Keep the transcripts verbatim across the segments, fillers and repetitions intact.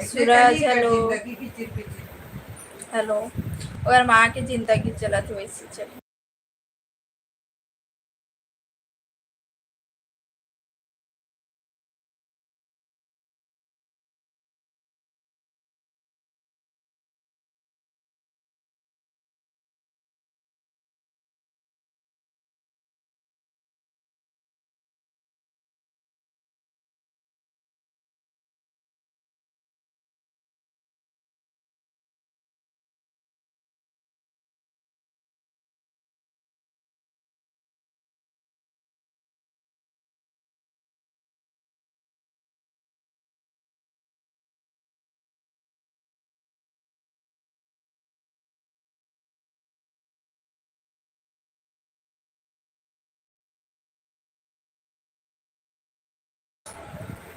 सूरज, hello। Hello। अगर माँ के जिंदगी चलत हो वैसे चल।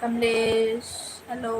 कमलेश, hello।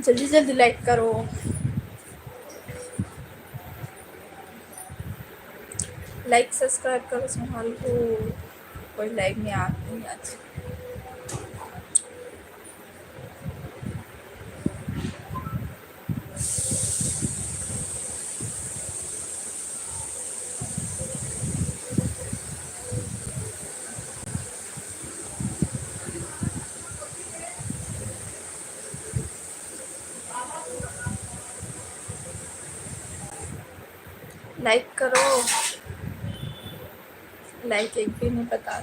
जल्दी जल्दी like करो, like subscribe करो। संभाल को कोई like नहीं आती आज। Like करो, like एक भी नहीं पता।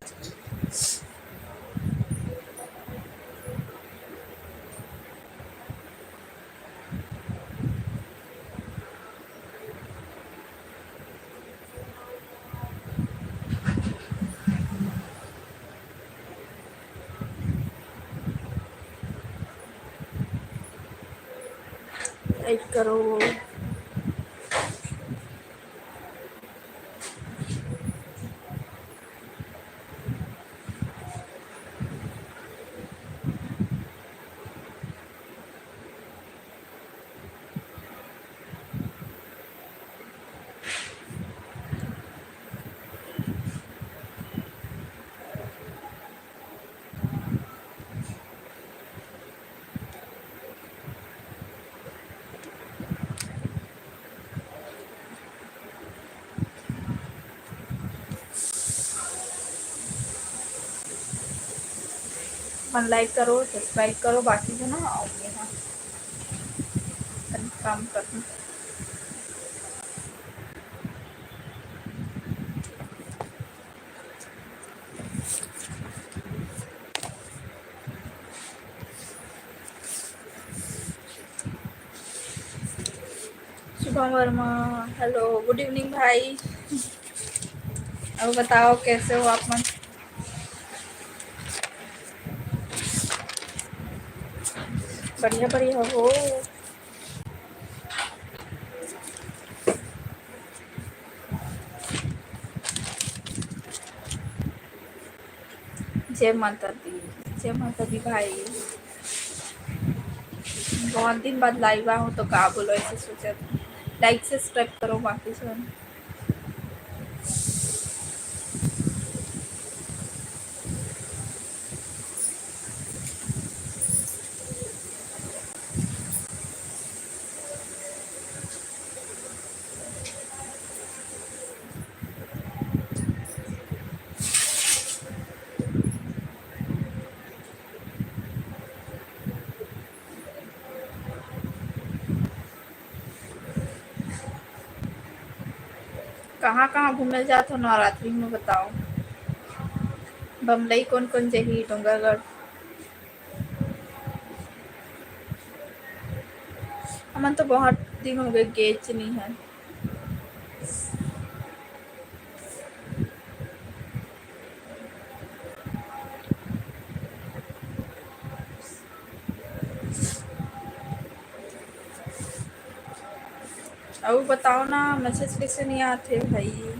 Like करो। मन like करो, subscribe करो, बाकी जो ना आओगे हाँ, काम करना। Shubham Verma, hello, good evening भाई। अब बताओ कैसे हो आप मन? बढ़िया बढ़िया हो। जय माता दी, जय माता दी भाई। बहुत दिन बाद live आए हो तो का बोलो, ऐसे सोचा like subscribe करो बाकी सब। कहाँ कहाँ घूमे जात हो नवरात्रि में बताओ? बमलई कौन कौन जही? डोंगरगढ़। हमन तो बहुत दिन हो गए गेच नहीं है। अउ बताओ ना, message कैसे नहीं आते भाई?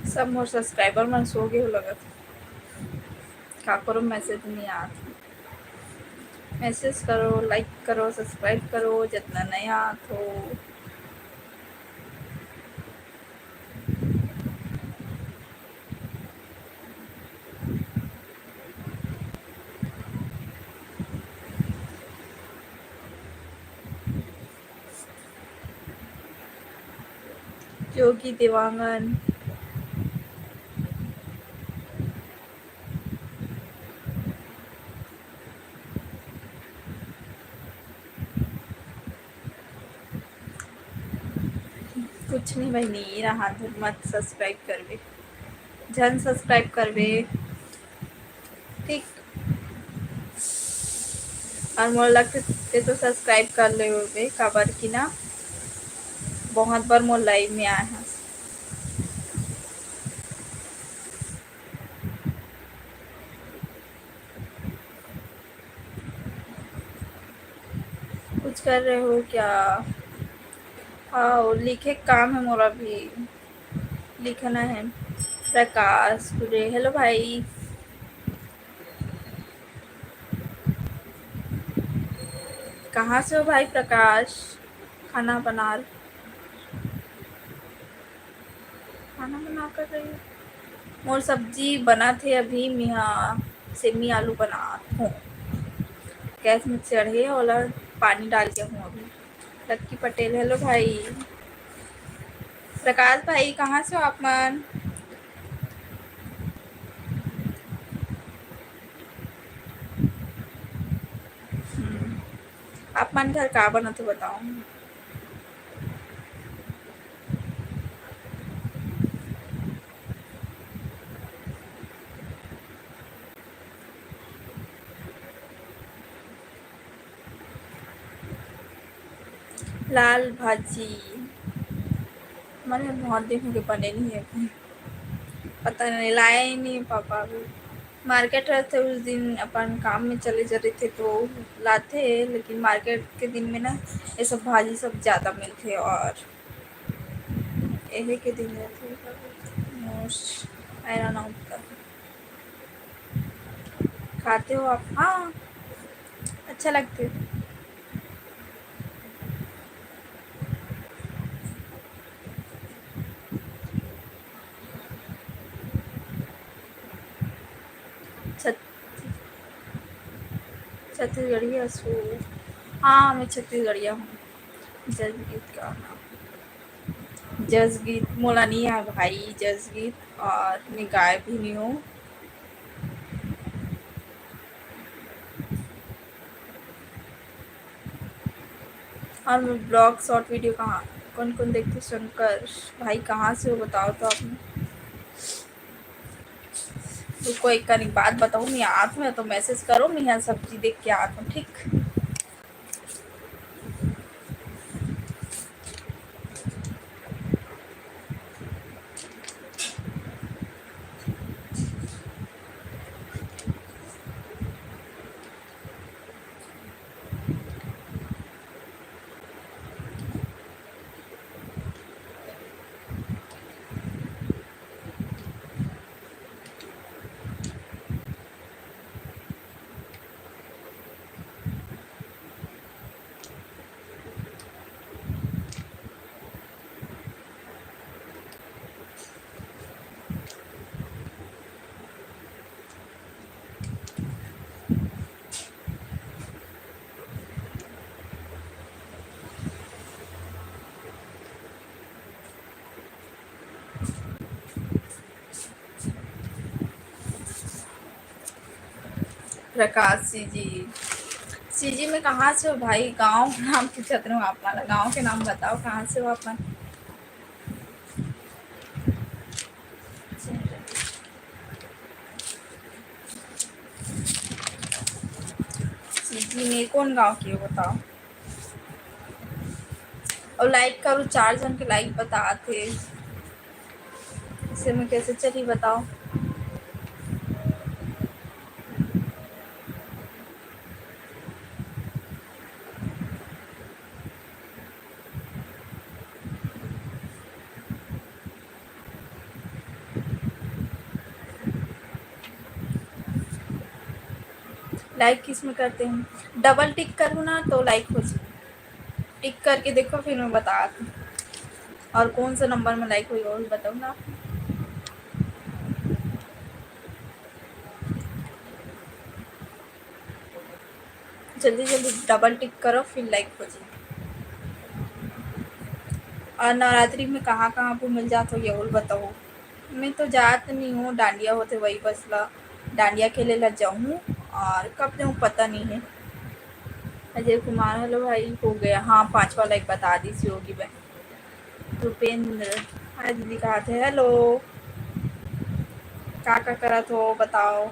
सब मोर subscriber मन सो गे हो लगत, काकरो message नहीं आत। Message करो, like करो, subscribe करो, जितना नया आत हो। जोगी देवांगन। कुछ नहीं बहिनी, रहा धुन मत subscribe करबे, झन subscribe करबे, ठीक। और मोर लगथे ते तो subscribe कर ले होबे, काबर कि ना बहुत बार मोर live में आए हस। कुछ कर रहे हो क्या? हाँ, लिखे काम है मोर अभी, लिखना है। प्रकाश कुरे, hello भाई, कहाँ से हो भाई प्रकाश? खाना बना, खाना बना कर रही हूँ। मोर सब्जी बनत हे अभी, मेहा सेमी आलू बनात हूँ। गैस में चढ़े, ओला पानी डाल के हूँ अभी। लक्की पटेल, hello भाई। प्रकाश भाई, कहाँ से हो आप मन? हम्म, आप मन घर का बनत हो बताओ? लाल भाजी, मने बहुत दिन हो गए बने नहीं है, पता नहीं, लाया ही नहीं पापा अभी। मार्केट रहते उस दिन अपन काम में चले जा रहे थे तो लाते, लेकिन मार्केट के दिन में ना ये सब भाजी सब ज़्यादा मिलते और यही के दिन रहते। मोस्ट, I don't know, खाते हो आप? हाँ, अच्छा लगथे। छत-, छत्तीसगढ़िया सो, हाँ, मैं छत्तीसगढ़िया हूँ। जसगीत का नाम, जसगीत मोला नहीं है भाई, जसगीत, और मैं गाय भी नहीं हूँ। और मैं ब्लॉग, शॉर्ट वीडियो कहाँ, कौन-कौन देखते? शंकर भाई, कहाँ से हो, बताओ तो आप। रुको, एक कनी बात बताऊँ, मैं आत हूँ, तो मैसेज करो, मैं यहाँ सब्जी देख के आत हूँ, ठीक? प्रकाश सीजी, सीजी में कहाँ से हो भाई? गाँव के नाम पूछत रहूँ आप मन ला, गाँव के नाम बताओ, कहाँ से हो आप मन? सीजी में कौन गाँव के हो बताओ? और लाइक करो, चार जन के लाइक बतात हे, इसे में कैसे चली बताओ? लाइक किस में करते हैं? डबल टिक करूँ ना तो लाइक हो जाए। टिक करके देखो, फिर मैं बतात हूँ। और कौन सा नंबर में लाइक होई, वो भी बताओ ना। जल्दी जल्दी डबल टिक करो, फिर लाइक हो जाए। और नवरात्रि में कहाँ कहाँ घूमल जात हो, ये और बताओ। मैं तो जात नहीं हूँ, डांडिया होथे वही बस ला, डांडिया खेले ला जाऊँ, और कब जाऊँ पता नहीं है। अजय कुमार, हेलो भाई, हो गया, हाँ, पाँचवा लाइक बता दी सी होगी बहन। रुपेंद्र, हाय दीदी, कहा थे हेलो, का का करत हो बताओ।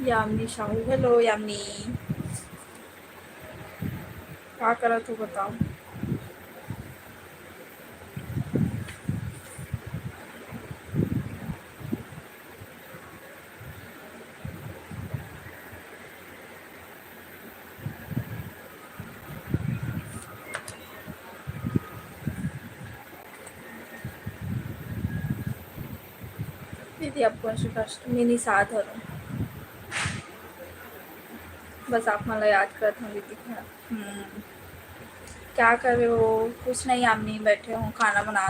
यामिनी साहू, हेलो यामिनी, का करत हो बताओ। दीदी, आपको अष्टमी निषाद हरो। बस आप मन ला याद करत हूँ दीदी। हम्म, क्या कर रहे हो? कुछ नहीं यामिनी, बैठे हूँ, खाना बना,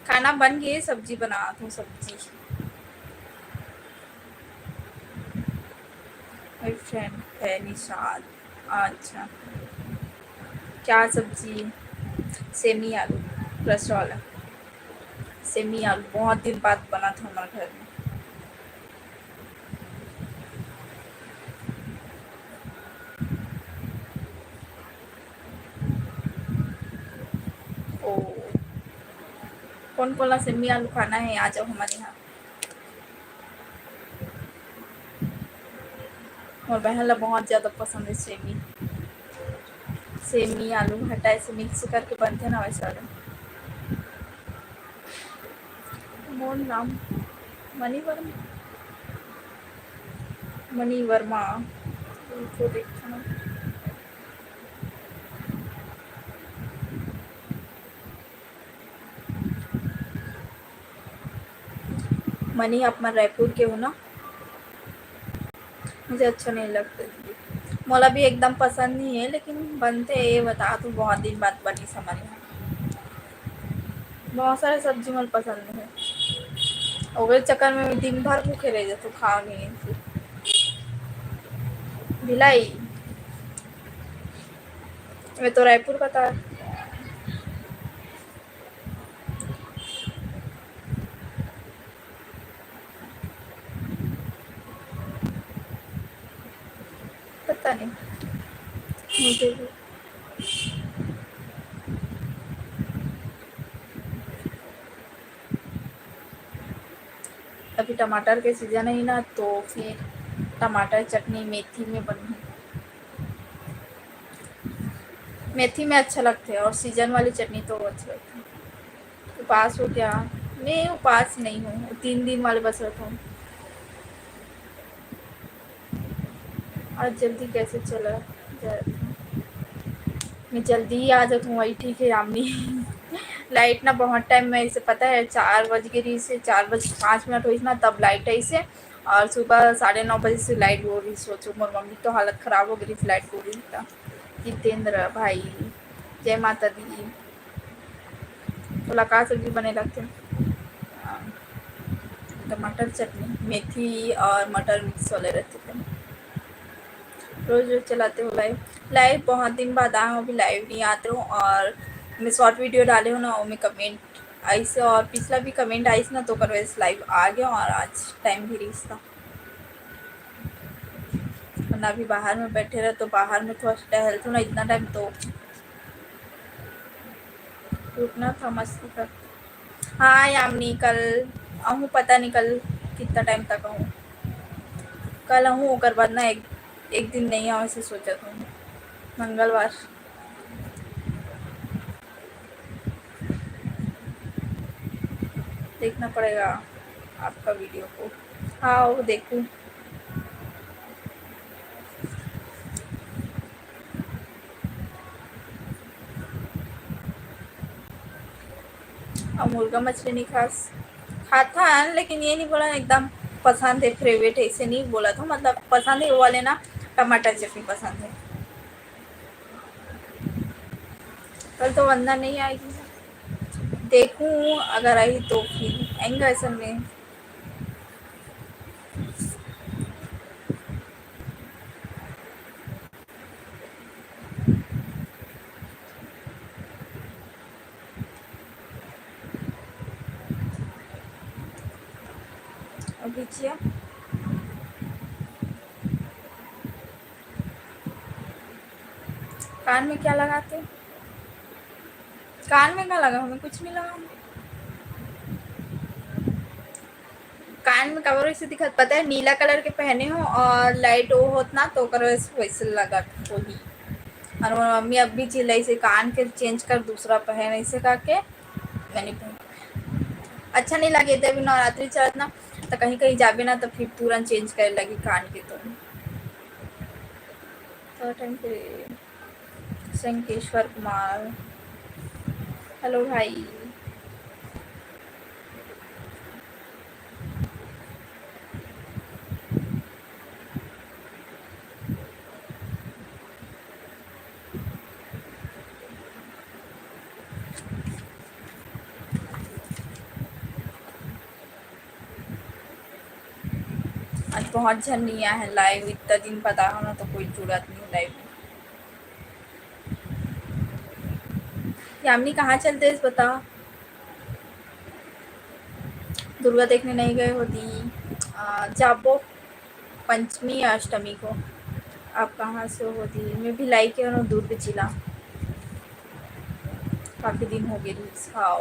खाना बन गए, सब्जी बनात हूँ, सब्जी। मेरी फ्रेंड है निषाद। अच्छा, क्या सब्जी? सेमी आलू, रस वाला सेमी आलू। बहुत दिन बाद बना था हमारे घर में। ओ, कौन कौन ला सेमी आलू खाना है, आ जाओ हमारे यहाँ। मोर बहन ला बहुत ज्यादा पसंद है सेमी। सेमी आलू भट्टा ऐसे मिक्स करके बनथे ना, वैसा वाला। मोर नाम मणि वर्मा, मणि वर्मा। उनको देखना। मनी, आप मन रायपुर के हो ना? मुझे अच्छा नहीं लगता दीदी। मोला भी एकदम पसंद नहीं है, लेकिन बनते, ये बता तू, बहुत दिन बाद बनी समझ में। बहुत सारे सब्जी मोला पसंद है, ओकर चक्कर में दिन भर भूखे रह जाते, खाओ नहीं। भिलाई, मैं तो रायपुर का था। पता नहीं, मुझे भी। अभी टमाटर के सीजन है ना, तो फिर टमाटर चटनी मेथी में बनी। मेथी में अच्छा लगता है और सीजन वाली चटनी तो अच्छा लगता है। उपास हो क्या? मैं उपास नहीं हूँ, तीन दिन वाले बस रहता हूँ। आज जल्दी कैसे चला जाए? मैं जल्दी ही आ जाता हूँ, वही ठीक है यामिनी। लाइट ना बहुत टाइम में, इसे पता है, चार बज गई रही से, चार बज पाँच मिनट हुई ना, तब लाइट आई से। और सुबह साढ़े नौ बजे से लाइट गो रही। सोचो, मोर मम्मी तो हालत खराब हो गई, लाइट गो रही था। जितेंद्र भाई, जय माता दी। तोला का सब्जी बने लगथे? अ, टमाटर चटनी, मेथी और मटर मिक्स वाले रहते थे। रोज रोज चलाते हो लाइव? लाइव बहुत दिन बाद आए हूँ, अभी लाइव नहीं आते हूँ। और मैं शॉर्ट वीडियो डाले हूँ ना, वो में कमेंट आइस, और पिछला भी कमेंट आइस ना, तो ओकर वजह से लाइव आ गया। और आज टाइम भी रहिस था, वरना अभी बाहर में बैठे रहे, तो बाहर में थोड़ा सा टहलथों ना इतना टाइम, तो रुकना था, मस्ती कर। हाँ यामिनी, कल आहूँ, पता नहीं कल कितना टाइम तक आहूँ। कल आहूँ, ओकर बाद ना एक, एक दिन नहीं आऊँ, ऐसे सोचत हूँ, मंगलवार। देखना पड़ेगा आपका वीडियो को। हाँ, वो देखूँ। अउ मुर्गा मछली नहीं खास? खाथन, लेकिन ये नहीं बोला एकदम पसंद है, फेवरेट है, इसे नहीं बोला था। मतलब पसंद है वो वाले ना, टमाटर चटनी पसंद है। कल तो वंदना नहीं आएगी, देखूँ अगर आई तो फिर आएंगे ऐसा में। अभी जिया, कान में क्या लगाते? कान में का लगा? हमें कुछ नहीं लगा। कान में कवर वैसे दिखत, पता है, नीला कलर के पहने हो और लाइट वो होत ना, तो ओकर वजह से वैसे लगत होही। और मोर मम्मी अब भी चिल्लाई से, "कान के चेंज कर, दूसरा पहन," ऐसे करके मैंने पहन। अच्छा नहीं लगे, तभी नवरात्रि चलत ना, तो कहीं कहीं जाबे ना, तो फिर तुरंत चेंज करे लगी कान के। तो थोड़ा टाइम पे संकेश्वर कुमार, हेलो भाई। आज बहुत झन नहीं आए हैं लाइव, इतना दिन पता हो ना, तो कोई जुड़त नहीं लाइव में। यामिनी, कहाँ चलते इस बता? दुर्गा देखने नहीं गए हो दी? आ, जाबो पंचमी या अष्टमी को। आप कहाँ से हो दी? मैं भिलाई के हूँ, दुर्ग जिला। काफी दिन हो गए रिहिस। हाँ,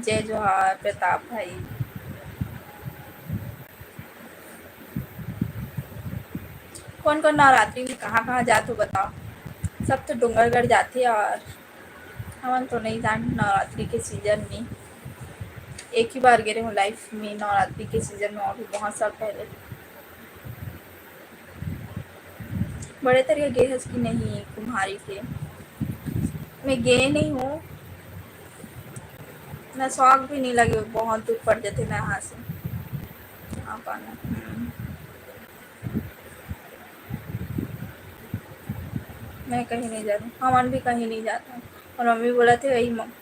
जय जोहार प्रताप भाई। कौन कौन नवरात्रि में कहाँ कहाँ जात हो बताओ? सब तो डोंगरगढ़ जाते और हमन तो नहीं जान नवरात्रि के सीजन में। एक ही बार गए रहूँ लाइफ में नवरात्रि के सीजन में, और भी बहुत साल पहले। बड़े तरिया गे हस कि नहीं कुम्हारी के? मैं गे नहीं हूँ, ना शौक भी नहीं लगे, बहुत दूर पड़ जाते ना यहाँ से आ पाना। हम्म। मैं कहीं नहीं जाती, हमन भी कहीं नहीं जाते। और मम्मी बोला थे, "वही म-,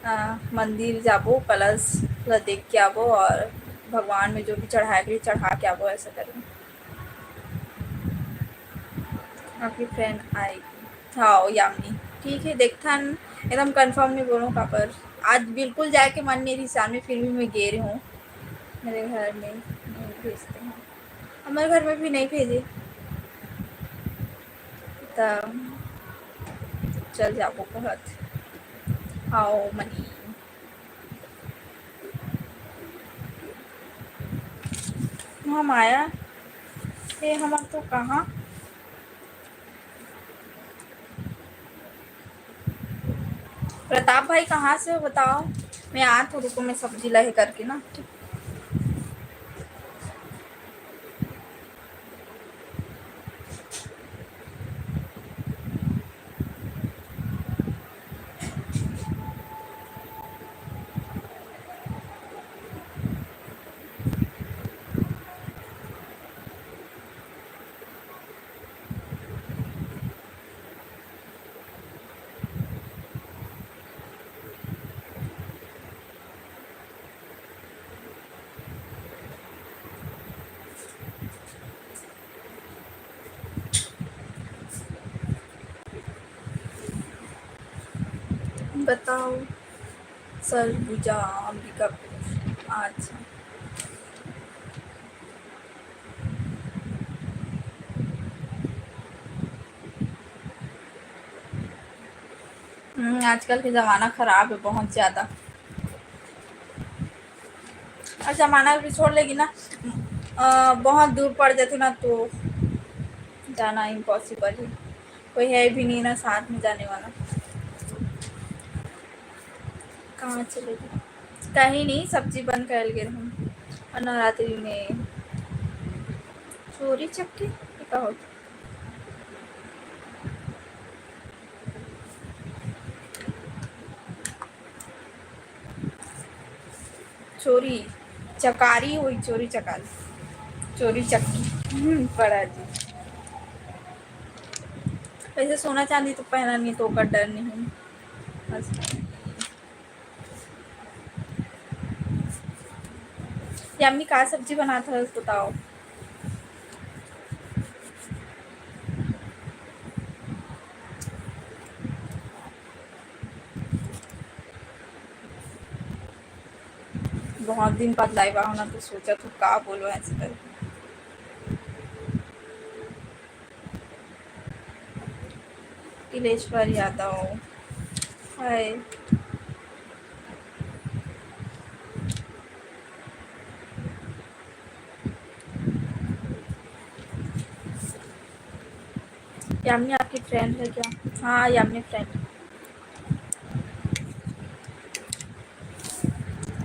आ, मंदिर जाबो, कलश ला देख के आबो और भगवान में जो भी चढ़ाए के लिए चढ़ा के आबो," ऐसा करें। आपकी फ्रेंड आएगी। हाँ, यामिनी। ठीक है, देखथन, एकदम कंफर्म नहीं बोलूँ काबर। आज बिल्कुल जाए के मन नहीं रहिस, फिर भी मैं गे रही हूँ। मेरे घर में नहीं भेजते हैं, हमारे घर में भी नहीं भेजे, तब चल जाबो कहत। आओ मनी। हम आया, ये हमार तो कहाँ? प्रताप भाई कहाँ से हो बताओ? मैं आ तो रुको, मैं सब्जी लाए करके ना। बताओ। सरगुजा, अंबिकापुर। अच्छा। हम्म, आजकल के जमाना खराब है बहुत ज्यादा। और जमाना भी छोड़ लेगी ना, अ, बहुत दूर पड़ जाते ना, तो जाना इम्पॉसिबल है। कोई है भी नहीं ना साथ में जाने वाला। कहाँ चले गए? कहीं नहीं, सब्जी बन कर गए हम। और नवरात्रि में चोरी चक्की, ये का होता? चोरी चकारी हुई, चोरी चकारी, चोरी चक्की। हम्म, पड़ा जी। वैसे सोना चांदी तो पहना नहीं, तो ओकर डर नहीं। बस। यामिनी, का सब्जी बनात हस, बताओ। बहुत दिन बाद live आए हो ना, तो सोचा तो का बोलो ऐसे करके। तिलेश्वर यादव, हाय। यामिनी आपकी फ्रेंड है क्या? हाँ, यामिनी फ्रेंड।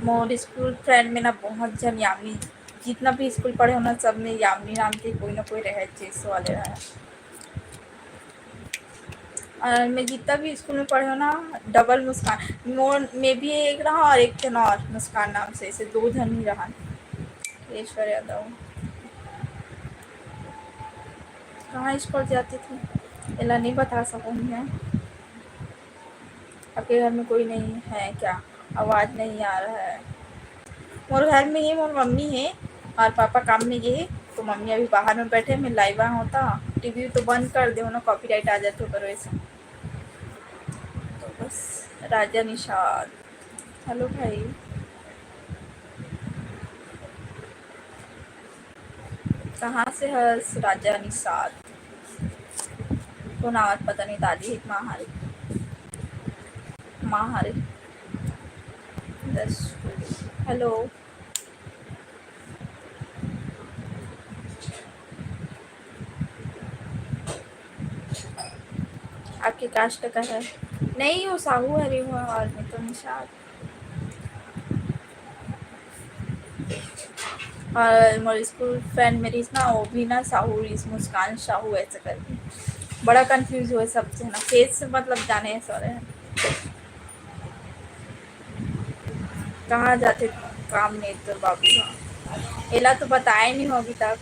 मोर स्कूल फ्रेंड में ना बहुत जन यामिनी, जितना भी स्कूल पढ़े हो ना, सब में यामिनी नाम के कोई ना कोई रहे, चेस वाले रहे। और मैं जितना भी स्कूल में पढ़े हो ना, डबल मुस्कान, मोर में भी एक रहा और एक जन और मुस्कान नाम से, ऐसे दो जन ही रहा। ईश्वर यादव। कहाँ स्कूल जाती थी, एला नहीं बता सकूँ मैं। आपके घर में कोई नहीं है क्या? आवाज़ नहीं आ रहा है। मोर घर में ही मोर मम्मी है और पापा काम में गए, तो मम्मी अभी बाहर में बैठे, मैं live होता। टीवी तो बंद कर दे ना, कॉपीराइट आ जाते ऊपर वैसे। तो बस, राजा निषाद, हेलो भाई। कहाँ से हस राजा निषाद? कोन आवत पता नहीं, दादी एक माँ हरे, माँ हरे। दस, हेलो। आपके कास्ट का है? नहीं, वो साहू हरी हुआ और मैं तो निषाद। और मोर स्कूल फ्रेंड मेरी ना, वो भी ना साहू, इस मुस्कान साहू ऐसे करके। बड़ा कंफ्यूज हुए सब से ना, फेस से मतलब जाने ऐसा हो रहा है। कहाँ जाथे काम नहीं तोर बाबू ह? एला तो बताए नहीं हो अभी तक।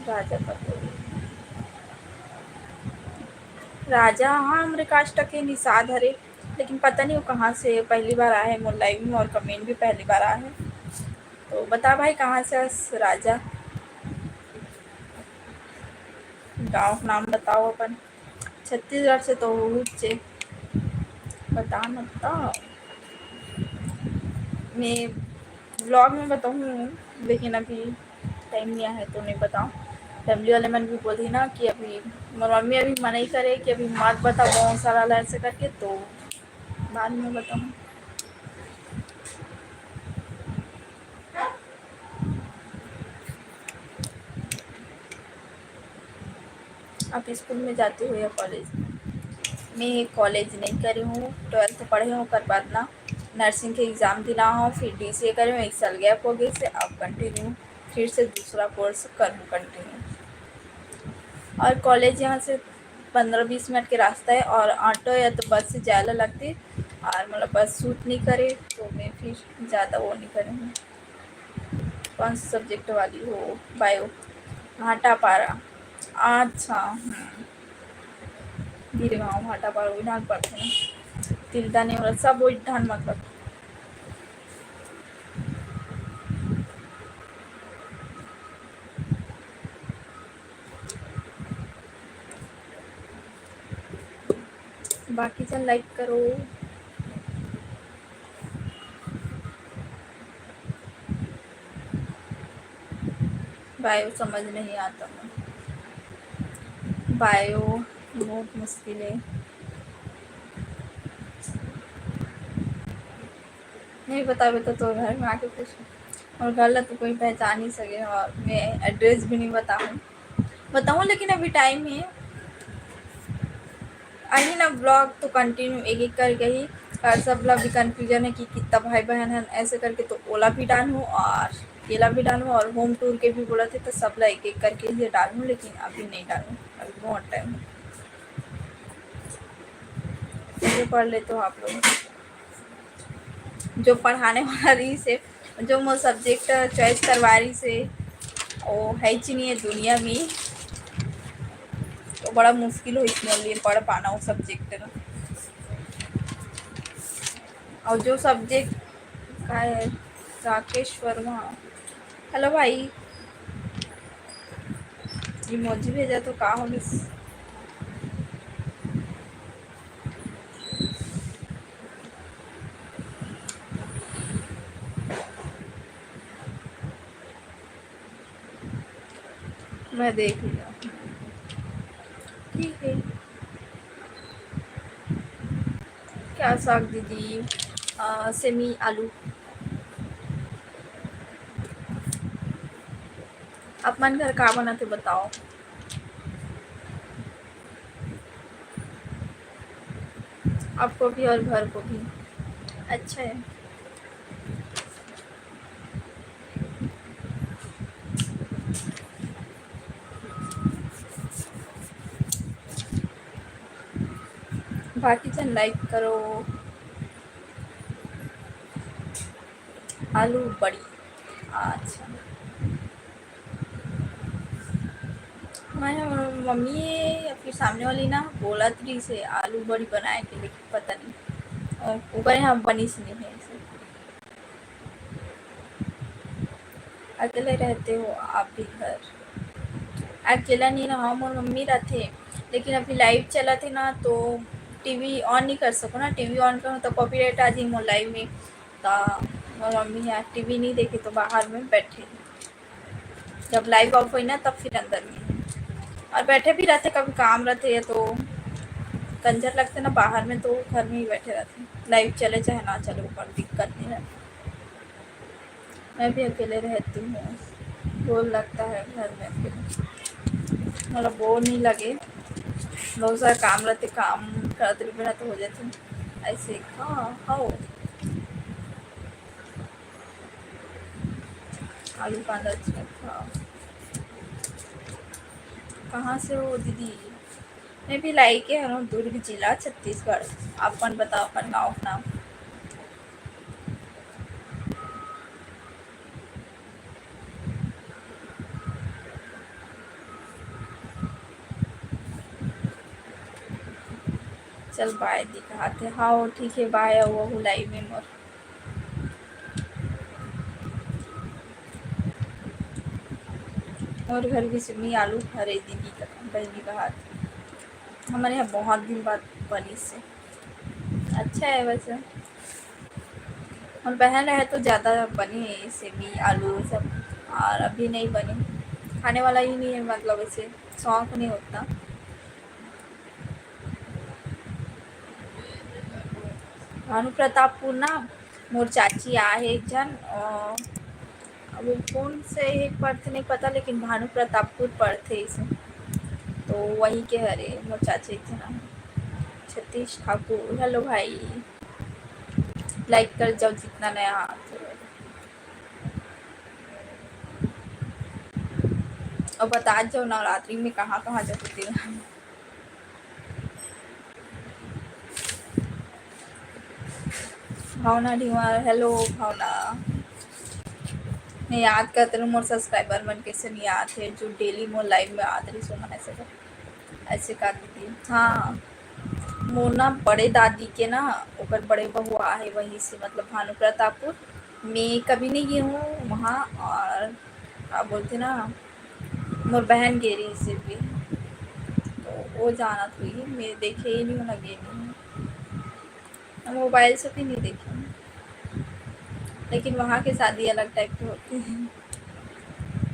राजा पतोही। राजा, हाँ, हमरे कास्ट के निषाद हरे, लेकिन पता नहीं वो कहाँ से पहली बार आए हैं मोर लाइव में, और कमेंट भी पहली बार आए हैं। तो बता भाई, कहाँ से हस राजा? गाँव के नाम बताओ अपन। छत्तीसगढ़ से तो हो, बता न बताओ। मैं व्लॉग में बताऊँ, लेकिन अभी टाइम नहीं आया है तो नहीं बताऊँ। फैमिली वाले मन भी बोलही ना कि अभी, मोर मम्मी अभी मना ही करे कि अभी मत बता बहुत सारा ला ऐसे करके, तो बाद में बताऊँ। आप स्कूल में जाते हो या कॉलेज में? मैं कॉलेज नहीं करी हूँ, ट्वेल्थ पढ़े हूँ, ओकर बाद ना नर्सिंग के एग्जाम दिला हूँ, फिर डीसीए करे हूँ, एक साल गैप हो गए से अब कंटिन्यू फिर से दूसरा कोर्स करूँ कंटिन्यू। और कॉलेज यहाँ से पंद्रह बीस मिनट के रास्ता है और ऑटो या तो बस से जाए ला लगती, और मतलब बस सूट नहीं करे तो मैं फिर ज़्यादा वो नहीं करे हूँ। कौन से सब्जेक्ट वाली हो? बायो। भाटापारा। अच्छा, हम्म। धीरे गाँव भाटापारा वही डाल पड़ते हैं। तिलदा नेवरा सब वही ढान मतलब। बाकी चल लाइक करो। बायो समझ नहीं आता मैं। बायो बहुत मुश्किल है। नहीं बतावे तो, तो घर में आके पूछ। और घर ला तो कोई पहचान ही सके और मैं एड्रेस भी नहीं बताऊँ। बताऊँ लेकिन अभी टाइम है। अही ना ब्लॉग तो कंटिन्यू एक एक करके ही, और सब ला भी कन्फ्यूजन है कि कितना भाई बहन है ऐसे करके, तो ओला भी डालूँ और केला भी डालूँ और होम टूर के भी बोला थे, तो सब ला एक एक करके ही डालूँ, लेकिन अभी नहीं डालूँ, अभी बहुत टाइम है। पढ़ लेते हो आप लोग। जो पढ़ाने वाला रही से, जो मोर सब्जेक्ट चॉइस करवा रही से, वो है ही नहीं है दुनिया में। तो बड़ा मुश्किल हो इसमें लिए पढ़ पाना वो सब्जेक्ट ना। और जो सब्जेक्ट का है, राकेश वर्मा। हेलो भाई, इमोजी भेजा तो का हो मिस? मैं देख लिया। ठीक है। क्या साग दीदी? सेमी आलू। आप मन घर का बनाते बताओ? आपको भी और घर को भी। अच्छा है। बाकी जन लाइक करो। आलू बड़ी। अच्छा, मैं मम्मी या फिर सामने वाली ना बोलत रही से आलू बड़ी बनाए के, लेकिन पता नहीं ओकर यहाँ बनिस नहीं है। अकेले रहते हो आप भी घर? अकेला नहीं रहा, मोर मम्मी रहते, लेकिन अभी लाइव चला थे ना, तो टीवी ऑन नहीं कर सको ना। टीवी ऑन करो तो कॉपीराइट आ जाए मोर लाइव में। तो मोर मम्मी यहाँ टीवी नहीं देखे, तो बाहर में बैठे, जब लाइव ऑफ हुई ना, तब फिर अंदर में। और बैठे भी रहते, कभी काम रहते या तो कंजर लगते ना बाहर में, तो घर में ही बैठे रहते। लाइव चले चाहे ना चले, वो कोई दिक्कत नहीं है। मैं भी अकेले रहती हूँ, बोर लगता है घर में अकेले। मतलब बोर नहीं लगे, बहुत सारा काम रहते, काम करते रहते हो जाते ऐसे। हाँ, हाँ। आलू कांदा अच्छा था। कहाँ से हो दीदी? मैं भी लाइक के हरव, दुर्ग जिला, छत्तीसगढ़। अपन बताओ अपन गाँव के नाम। चल बाय दिखाते। हाँ, ठीक है, बाय। अउ वहू लाइव में मोर मोर घर भी सुमी आलू फरे दीदी का, बहनी का हाथ। हमारे यहाँ बहुत दिन बाद बनी से। अच्छा है वैसे। हम बहन रहे तो ज़्यादा बनी सेमी आलू सब, और अभी नहीं बनी। खाने वाला ही नहीं है, मतलब ऐसे शौक नहीं होता। भानु प्रतापपुर ना, मोर चाची आहे एक झन, अ, अब वो कौन से हे पड़थे नहीं पता, लेकिन भानु प्रतापपुर पड़थे इसे, तो वही के हरे मोर चाची एक झन आहे। सतीश ठाकुर, हेलो भाई, लाइक कर जाओ जितना नया आत हो। और बता जाओ नवरात्रि में कहाँ कहाँ जाते थे। भावना ढीवार, हेलो भावना। मैं याद करत रहूँ मोर सब्सक्राइबर मन कैसे नहीं आते, जो डेली मोर लाइव में आत रही सुना ऐसे कर, ऐसे कर दीदी। हाँ, मोर ना बड़े दादी के ना, ओकर बड़े बहू आहे वहीं से, मतलब भानु प्रतापपुर। मैं कभी नहीं गई हूँ वहाँ, और का बोलते ना, मोर बहन गे रही सिर्फ भी, तो वो जानत हुई, मैं देखे ही नहीं हूँ ना, गे नहीं हूँ। मोबाइल से भी नहीं देखी हूँ, लेकिन वहाँ के शादी अलग टाइप के होते हैं।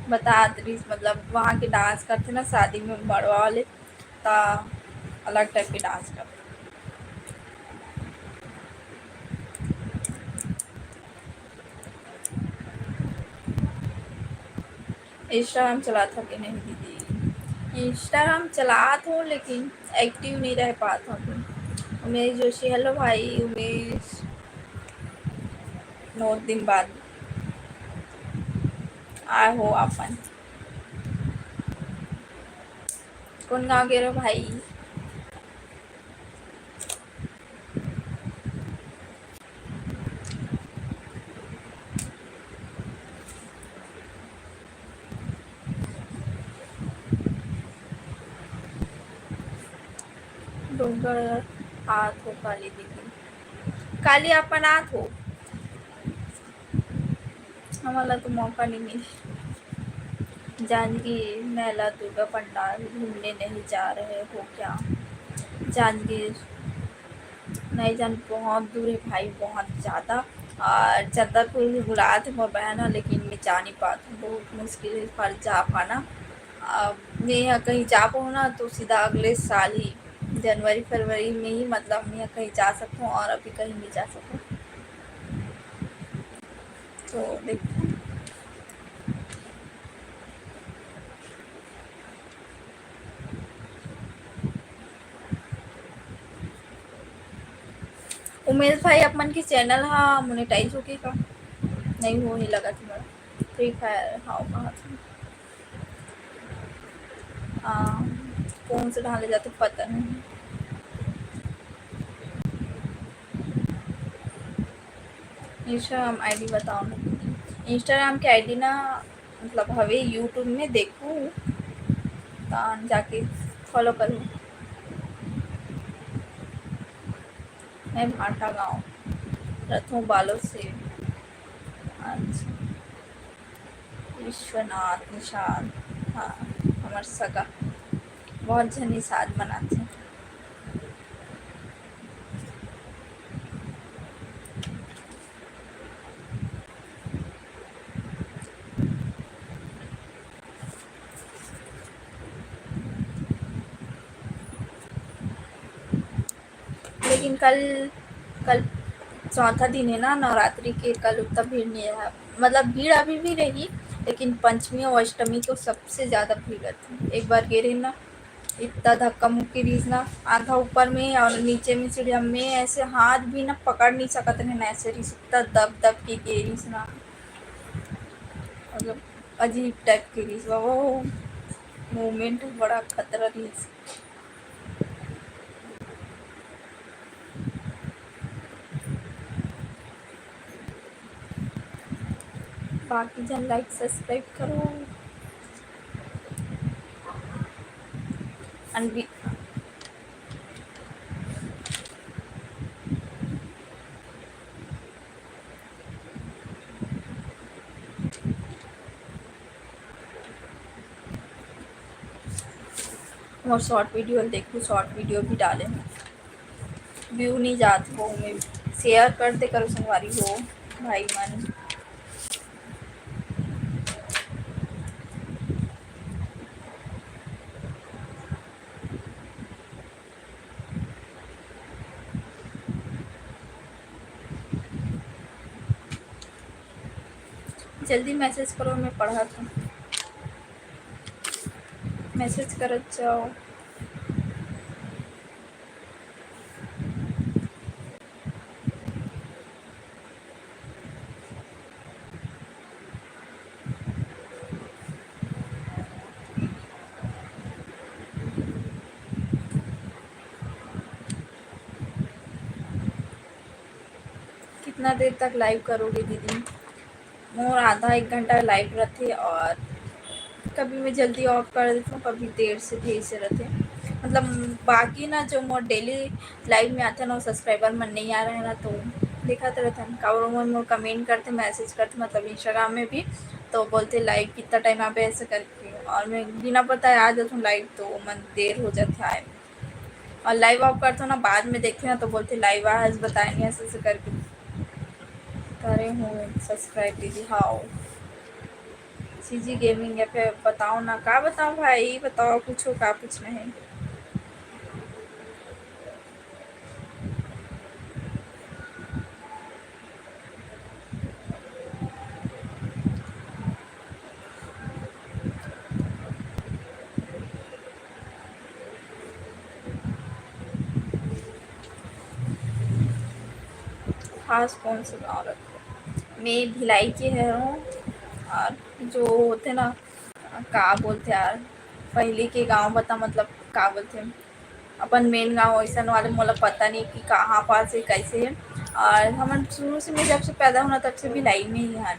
बतात रही, मतलब वहाँ के डांस करते ना शादी में, मड़वा वाले, ता अलग टाइप के डांस करते। Instagram चलात हो कि नहीं दीदी? Instagram चलात हूँ, लेकिन एक्टिव नहीं रह पात हूँ। उमेश जोशी, हेलो भाई उमेश, बहुत दिन बाद आए हो आपन। कौन गाँव गे रहो भाई? डोंगरगढ़ आत हो काली दीदी, काली अपन आत हो। हमन ला तो मौका नहीं मिले। जानकी, मेला दुर्गा पंडाल घूमने नहीं जा रहे हो क्या? जानकी, नहीं जान, बहुत दूर है भाई, बहुत ज़्यादा। और चंदरपुर भी बुलात हे मोर बहन ह, लेकिन मैं जा नहीं पात हूँ, बहुत मुश्किल है इस बार जा पाना। अब मैं यहाँ कहीं जा पाऊँ ना, तो सीधा अगले साल ही जनवरी फरवरी में ही, मतलब मैं कहीं जा सकूँ, और अभी कहीं नहीं जा सकूँ। तो देखते हैं। उमेश भाई, आप मन के चैनल हा मोनेटाइज होगे का? नहीं हो ही लगा तुम्हारा। फ्री फायर हाव कहा था। आ, कौन से ढाले जाते पता नहीं। Instagram ID बताओ ना। Instagram के ID ना, मतलब हवे YouTube में, देखू तान जाके फॉलो करूँ। मैं भाटा गाँव रथों बालोद से। अच्छा, विश्वनाथ निषाद, हाँ, हमर सगा बहुत झन निषाद मनाथे। लेकिन कल, कल चौथा दिन है ना नवरात्रि के, कल उतना भीड़ नहीं रहा। मतलब भीड़ अभी भी रही, लेकिन पंचमी और अष्टमी तो सबसे ज़्यादा भीड़ रहती है। एक बार गे रहे ना, इतना धक्का मुक्की रहीस ना, आधा ऊपर में और नीचे में सीढ़िया में, ऐसे हाथ भी ना पकड़ नहीं सकत रहे ना, ऐसे रहीस, इतना दब दब के गे रहीस ना, मतलब अजीब टाइप के रहीस। वो मोमेंट बड़ा खतरा रहीस। बाकी झन like subscribe करो। अनबी-, मोर short video ल देखहू, short video भी डाले हूँ, view नहीं जात हो, मैं share कर दे करो संगवारी हो भाई मन। जल्दी message करो, मैं पढ़त हूँ, message करत जाओ। कितना देर तक live करोगे दीदी? मोर आधा एक घंटा live रथे और कभी मैं जल्दी off कर देती हूँ, कभी देर से, देर से रथे। मतलब बाकी ना जो मोर daily live में आथे ना, वो subscriber मन नहीं आ रहे ना, तो देखत रथन, काबर मन मोर comment करथे, message करथे, मतलब Instagram में भी, तो बोलथे live कितना time आबे ऐसे करके, और मैं बिना पता आ जाथूँ live, तो मन देर हो जाथे आए। और live off करथो ना, बाद में देखथे ना, तो बोलथे live आ हस, बताए नहीं हस, ऐसे करके। करे हूँ subscribe दीदी। हाँ, CG Gaming FF बताओ ना, का बताओ भाई, बताओ कुछ, का कुछ नहीं। खास कौन सा गाँव रथे? मैं भिलाई के हरौं, और जो होथे ना, का बोलथे यार, पहिली के गाँव बता, मतलब का बोलथे, अपन main गाँव वैसन वाले मोला पता नहीं कि कहाँ पास है, कैसे है। और हमन शुरू से, मैं जब से पैदा होना तब से भिलाई में ही हन।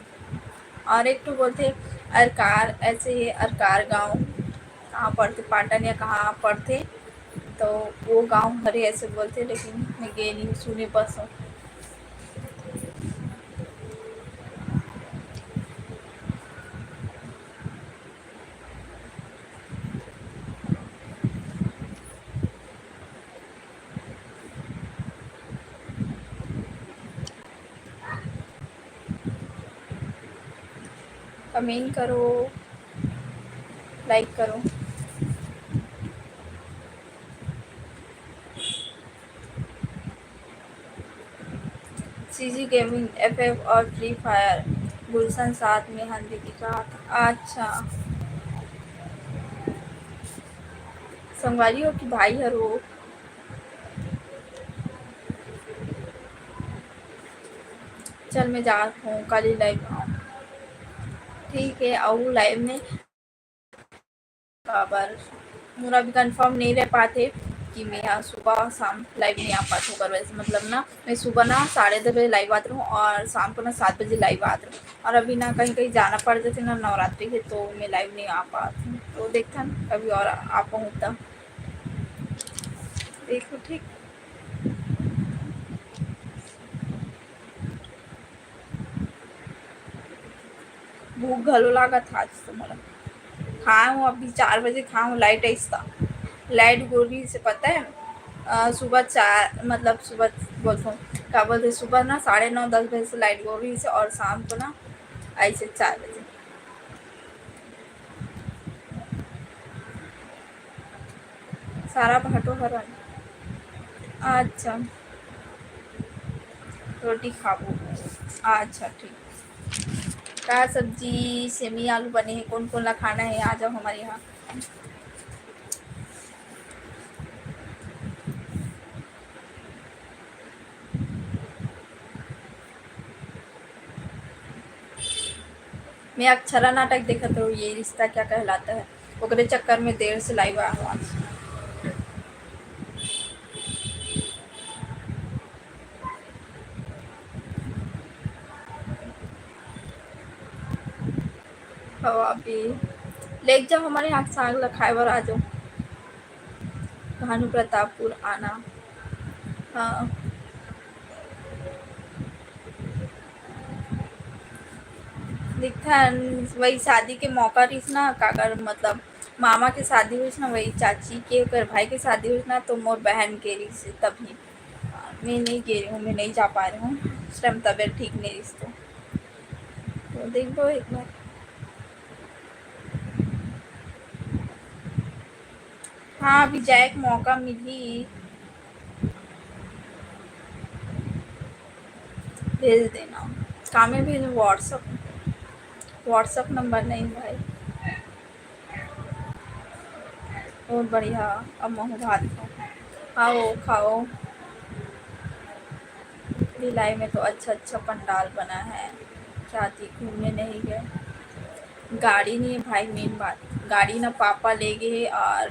और एक ठो बोलथे अरकार, ऐसे ही अरकार गाँव कहाँ पड़थे, पाटन या कहाँ पड़थे, तो वो गाँव हरे ऐसे बोलथे, लेकिन मैं गे नहीं, सुने बस हूँ। Comment करो, like करो। CG Gaming FF और Free Fire, गुलशन साथ में हन दीदी का। अच्छा संगवारी हो कि भाई हर हो? चल मैं जात हूँ, काली live आऊँ। ठीक है, आऊ live में। काबर मोर अभी confirm नहीं रह पाथे कि मैं ह सुबह शाम live नहीं आ पाथों, काबर वैसे मतलब ना, मैं सुबह ना साढ़े दस बजे live आत रहूँ और शाम को ना सात बजे live आत रहूँ, और अभी ना कहीं कहीं जाना पड़ जाथे ना, नवरात्रि है, तो मैं live नहीं आ पाथों। तो देखथन कभी और आ पाऊँ तब। देखो ठीक। भूख घलो लागत हे आज तो मोला। खाए हूँ अभी चार बजे, खाए हूँ, light आइस त। Light गे रहिस हे पता है, अ, सुबह चार, मतलब सुबह बोलथों, का बोलथे, सुबह ना साढ़े नौ, दस बजे से light गे रहिस हे और शाम को ना आइस हे चार बजे। सारा भाटो हरन। अच्छा, रोटी खाबो। अच्छा, ठीक। का सब्जी? सेमी आलू बने हे। कौन कौन ला खाना है, आ जाओ हमारे यहाँ। मैं अक्षरा नाटक देखत रहूँ, ये रिश्ता क्या कहलाता है, ओकरे चक्कर में देर से live आए हूँ आज। हवा भी लेके जाओ, हमारे यहाँ के साग ला खाए बर आ जाओ। भानु प्रतापपुर आना। हाँ। दिखथन, वही शादी के मौका रहिस ना, काकर मतलब मामा के शादी होइस ना, वही चाची के, ओकर भाई के शादी होइस ना, तो मोर बहन के रहिस तभी। मैं नहीं गे रही हूँ, मैं नहीं जा पा रही हूँ, उस टाइम तबीयत ठीक नहीं रहिस तो। तो देखो एक बार। हाँ, अभी जाए के मौका मिली। भेज देना। कामे भेजो? WhatsApp, WhatsApp नंबर नहीं भाई। बहुत बढ़िया। अब महू भात खाओ। खाओ, खाओ। भिलाई में तो अच्छा अच्छा पंडाल बना है। क्या थी, घूमने नहीं गए? गाड़ी नहीं है भाई, मेन बात। गाड़ी ना पापा ले गए और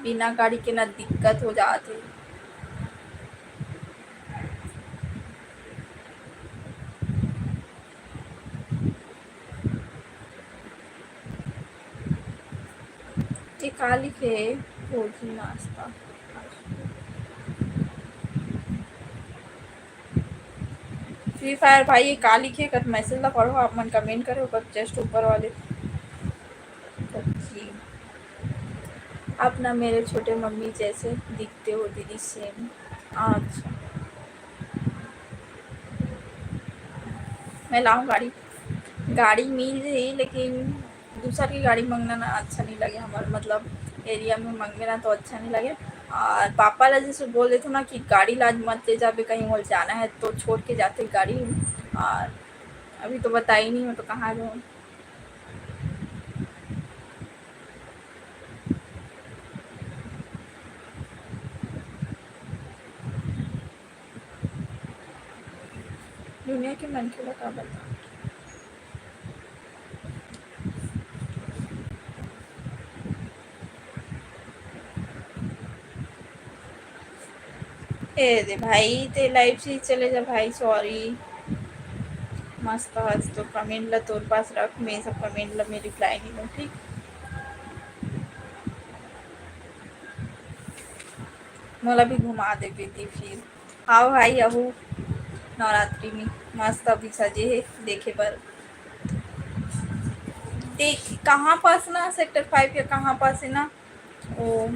बिना गाड़ी के ना दिक्कत हो जाती। ये का लिखे? भोजन नाश्ता। फ्री फायर भाई, ये का लिखे? कर मैसेज ला पढ़ो, आप मन कमेंट करो, कर जस्ट ऊपर वाले। सच्ची। आप ना मेरे छोटे मम्मी जैसे दिखते हो दीदी, सेम। अच्छा, मैं लाऊं गाड़ी? गाड़ी मिल जाई, लेकिन दूसर के गाड़ी मंगना ना अच्छा नहीं लगे हमारे, मतलब एरिया में मंगे ना तो अच्छा नहीं लगे। और पापा ला जैसे बोल देते ना कि गाड़ी ला आज मत ले जाबे, कहीं मोल जाना है तो छोड़ के जाते गाड़ी। और अभी तो बताई नहीं, मैं तो कहाँ जाऊँ। दुनिया के मनखे ला का बता। ए दे भाई, ते लाइव से ही चले जा भाई, सॉरी। मस्त हस तो कमेंट ला तोर पास रख, मैं सब कमेंट ला मैं रिप्लाई नहीं दूँ, ठीक? मोला भी घुमा दे बेटी फिर। आओ भाई, अहू नवरात्रि में मस्त अभी सजे हे देखे बर। देख कहाँ पास ना, सेक्टर फ़ाइव या कहाँ पास है ना, ओ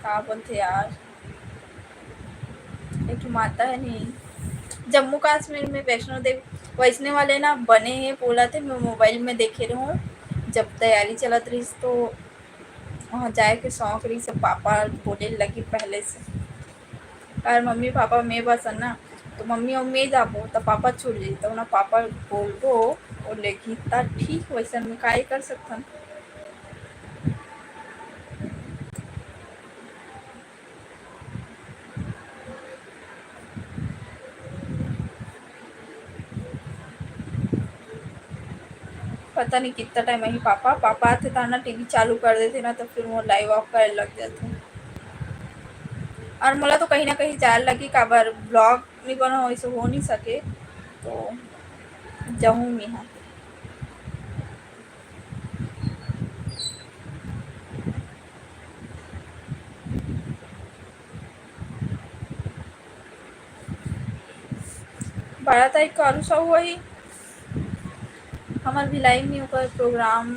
का बोलथे यार, एक ठो माता है नहीं, जम्मू कश्मीर में वैष्णो देवी, वैष्णो वाले ना बने हैं बोला थे, मैं मोबाइल में देखे रहूँ, जब तैयारी चलत रही तो वहाँ जाए के शौक रही, सब पापा बोले लगी पहले से। और मम्मी पापा मैं बस है ना, तो मम्मी और मैं जाबो तो पापा छूट जाई, तो ना पापा बोलबो और लेकिन ता ठीक वैसे मैं काय कर सकथन। पता नहीं कितना टाइम अही पापा, पापा आथे ता ना टीवी चालू कर देथे ना, तो फिर वो लाइव ऑफ करे लग जाथे। और मोला तो कहीं ना कहीं जाए लगी, काबर ब्लॉग नहीं बना, वैसे हो नहीं सके, तो जाऊँ मैं हाँ। बारह तारीख को आरू साहू वही हमर भिलाई में ओकर प्रोग्राम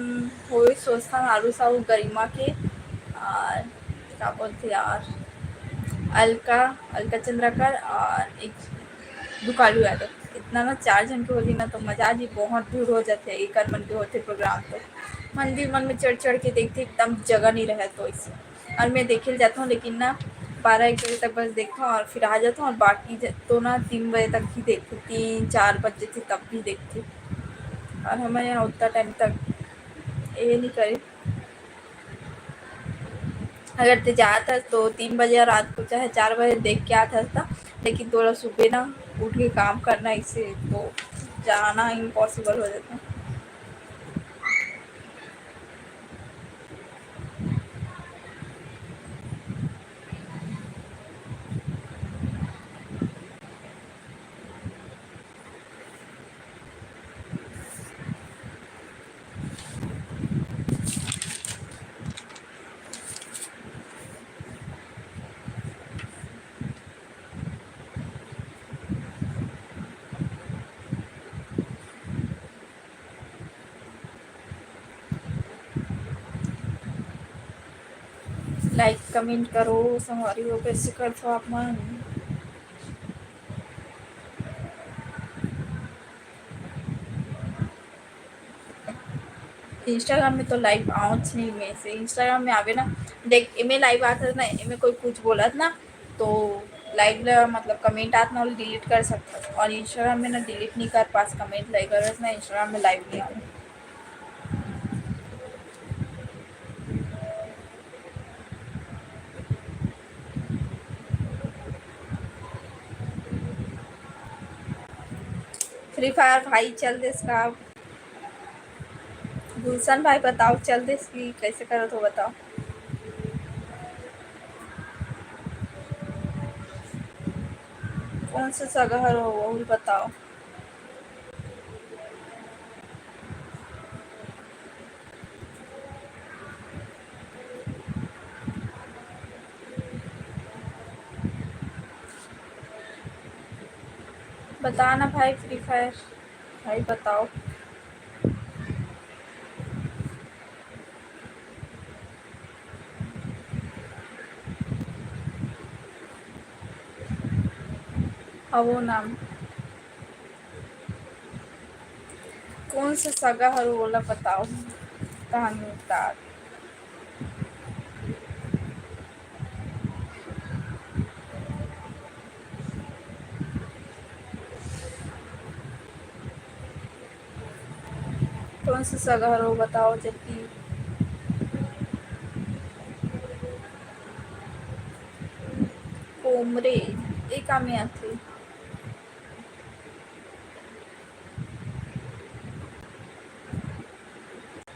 होए, सोचथन आरू साहू गरिमा के, और का बोलथे यार, अलका, अलका चंद्राकर और एक दुकालू यादव। इतना ना चार झन के होही ना तो मजा आ जी, बहुत भीड़ हो जाथे एकर मन के होथे प्रोग्राम तो। मंदिर मन में चढ़ चढ़ के देखथे, एकदम जगह नहीं रहे तो ऐसे। और मैं देखे ल जाता हूँ, लेकिन ना बारह एक बजे तक बस देखता हूँ और फिर आ जाता हूँ, और बाकी ज-, तो ना तीन बजे तक ही देखती, तीन चार बजे थी तब भी देखती। और हमारे यहाँ उतना टाइम तक ये नहीं करे। अगर ते जात हस तो तीन बजे रात को चाहे चार बजे देख के आत हस ता, लेकिन तोला सुबह ना उठ के काम करना, इसे तो जाना इम्पॉसिबल हो जाता। Like comment करो संगवारी हो, कैसे करथो आप मन? Instagram में तो live आवत नहीं, मैं से Instagram में आवे ना, देख, एमे live आत है ना, एमे कोई कुछ बोलत ना, तो live ला, मतलब, comment आत ना, delete कर सकत। और Instagram में ना delete नहीं कर पास comment, लाइक करत ना, Instagram में live नहीं आवे। Free Fire भाई चल देस का? गुलशन भाई बताओ, चल देस कि कैसे करत हो बताओ? कौन से सगा हरो वो बताओ। बता ना भाई, Free Fire भाई बताओ। हवो नाम। कौन से सगा हर ओला बताओ, कहानी उतार। कौन से सगा हर ओ बताओ जल्दी। कोमरे, ए का में आथे?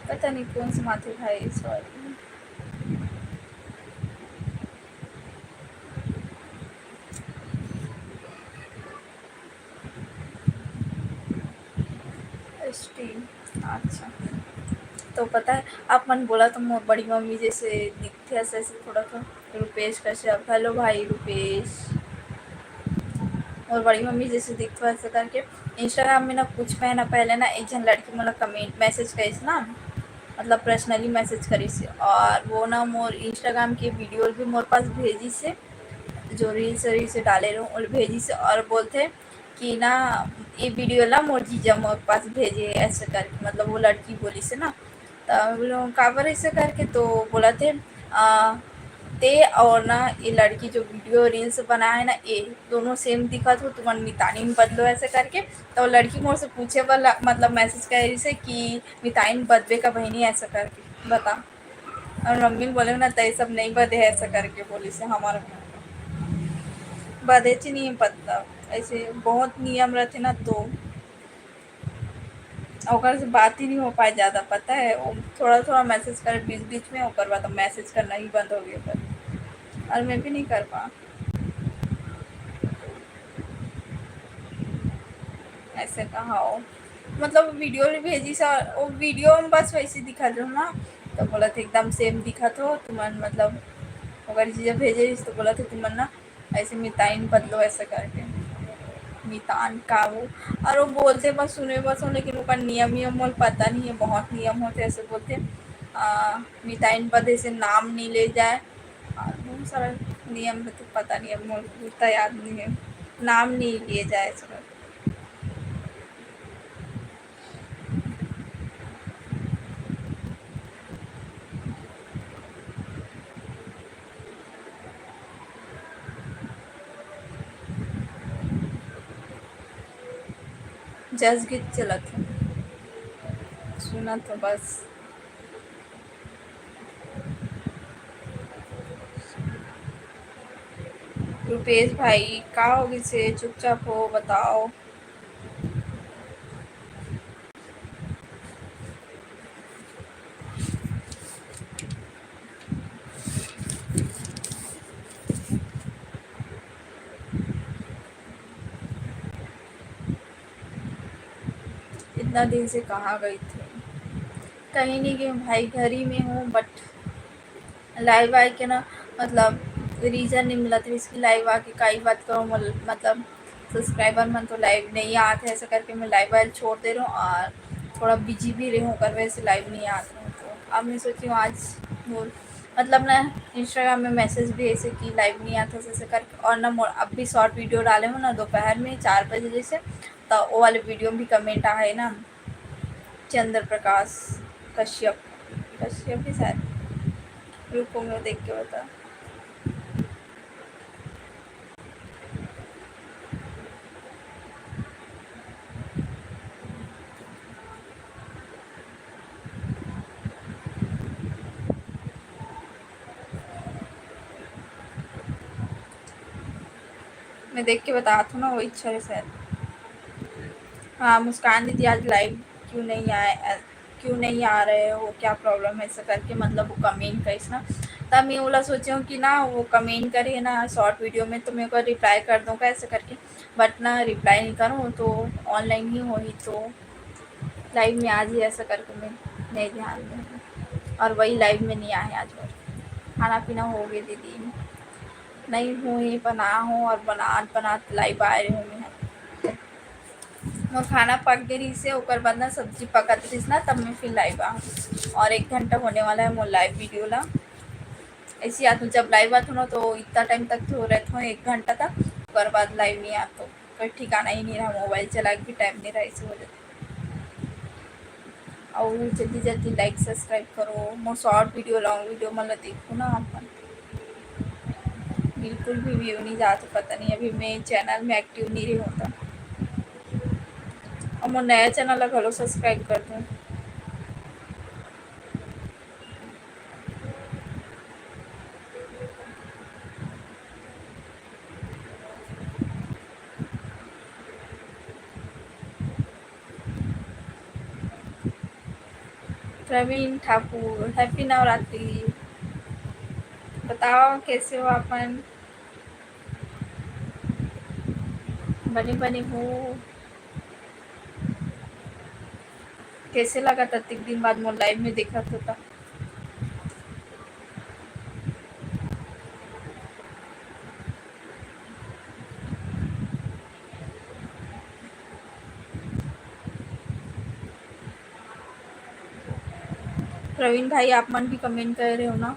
पता नहीं कौन से माथे भाई, sorry। Esteem, अच्छा। तो पता है, आप मन बोला तो मोर बड़ी मम्मी जैसे दिखथे, ऐसे, ऐसे थोड़ा, थोड़ा। रुपेश कश्यप, hello भाई रुपेश। मोर बड़ी मम्मी जैसे दिखथे ऐसे करके। Instagram में ना कुछ महीना पहले ना एक झन लड़की मोला comment message करिस ना, मतलब personally message करिस, और वो ना मोर Instagram के video भी मोर पास भेजिस हे, जो reels reels डाले रहूँ, वो भेजिस हे और बोलथे कि ना, ये video ला मोर जीजा मोर पास भेजे हे, ऐसे करके, मतलब वो लड़की बोलिस हे ना। त बोलो, "काबर ऐसे करके?" तो बोलथे, "आ, ते और ना ये लड़की जो video reels बनाए हे ना, ये दोनों same दिखत हो, तुमन मितानिन बदलो," ऐसे करके। तो लड़की मोर से पूछे वाला, मतलब message करिस हे कि "मितानिन बदबे का बहिनी?" ऐसे करके बता। और मम्मी बोले ना, "तय सब नहीं बदे है," ऐसे करके बोलिस हे। हमारा बदे च नहीं पता, ऐसे बहुत नियम रहथे ना, तो ओकर से बात ही नहीं हो पाए ज़्यादा, पता है। वो थोड़ा-थोड़ा message करे बीच-बीच में, ओकर बाद message करना ही बंद हो गया ओकर। और मैं भी नहीं कर पा। ऐसे कहा हो, मतलब video भी भेजिस हे, वो video में बस वैसे दिखत रहो ना, तो बोलथे एकदम same दिखत हो तुमन, मतलब ओकर जीजा भेजे रहिस तो बोलथे तुमन ना ऐसे मिताइन बदलो ऐसे करके। मितान का वो, और वो बोलथे बस सुने बस हो, लेकिन ओकर नियम वियम मोला पता नहीं है, बहुत नियम होथे ऐसे बोलथे। आ, मिताइन बदे से नाम नहीं ले जाए, और बहुत सारा नियम रहथे, पता नहीं, अब मोला उतना याद नहीं है, नाम नहीं लिए जाए ऐसे करके। जस गीत चलत हे, सुनत हो बस। रुपेश भाई, का हो गइसे? चुपचाप हो, बताओ। इतना दिन से कहाँ गई थी? कहीं नहीं गई हूँ भाई, घर ही में हूँ, but live आए के ना, मतलब, reason नहीं मिलत हे इसकी live आके काई बात करूँ, मल-, मतलब, subscriber मन तो live नहीं आत हे, ऐसा करके मैं live आए ल छोड़ दे रही हूँ और थोड़ा busy भी रही हूँ, ओकर वजह से live नहीं आत रही हूँ। तो अब मैं सोची हूँ आज वो मतलब ना, Instagram में message भी ऐसे कि live नहीं आता, ऐसे करके। और ना, मोर अब भी short video डाले हो ना दोपहर में चार बजे जैसे, तो वो वाले video में भी comment आए ना, चंद्र प्रकाश कश्यप, कश्यप ही शायद, रुको, मैं देख के बता। मैं देख के बतात हूँ ना, वो इच्छा है शायद। हाँ, मुस्कान दीदी आज live क्यों नहीं आए, अ, क्यों नहीं आ रहे हो, क्या problem है, ऐसा करके, मतलब, वो comment करिस ना। तब मैं ओला सोचे हूँ कि ना, वो comment करे ना short video में, तो मैं ओकर reply कर दूँ का, ऐसा करके। But ना, reply नहीं करूँ तो online ही होही, तो live में आज ही ऐसा करके मैं नहीं ध्यान में हूँ। और वही live में नहीं आए आज वो। खाना पीना हो गए दीदी? नहीं हुए, बना हो और बनात बनात live आए रहे हूँ मैं। मोर खाना पक गे रहिस हे, ओकर बाद ना सब्जी पकत रहिस ना, तब मैं फिर live आ हूँ। और एक घंटा होने वाला है मोर live video ला। ऐसी आत हूँ, जब live आत हूँ ना, तो इतना time तक तो रहता हूँ, एक घंटा तक, ओकर बाद live नहीं आत हूँ। कोई ठिकाना ही नहीं रहा, mobile चला के भी time नहीं रहा, इसी वजह से। और जल्दी जल्दी like subscribe करो, मोर short video, long video मन ला देखो ना अपन। बिल्कुल भी view नहीं जात, पता नहीं, अभी मैं channel में active नहीं रही होता। और मोर नया channel ला घलो subscribe कर दो। प्रवीण ठाकुर, happy नवरात्रि। बताओ, कैसे हो अपन? बने बने हो? कैसे लगा था अतिक दिन बाद मोर live में देखा तो था? प्रवीण भाई, आप मन भी comment कर रहे हो ना?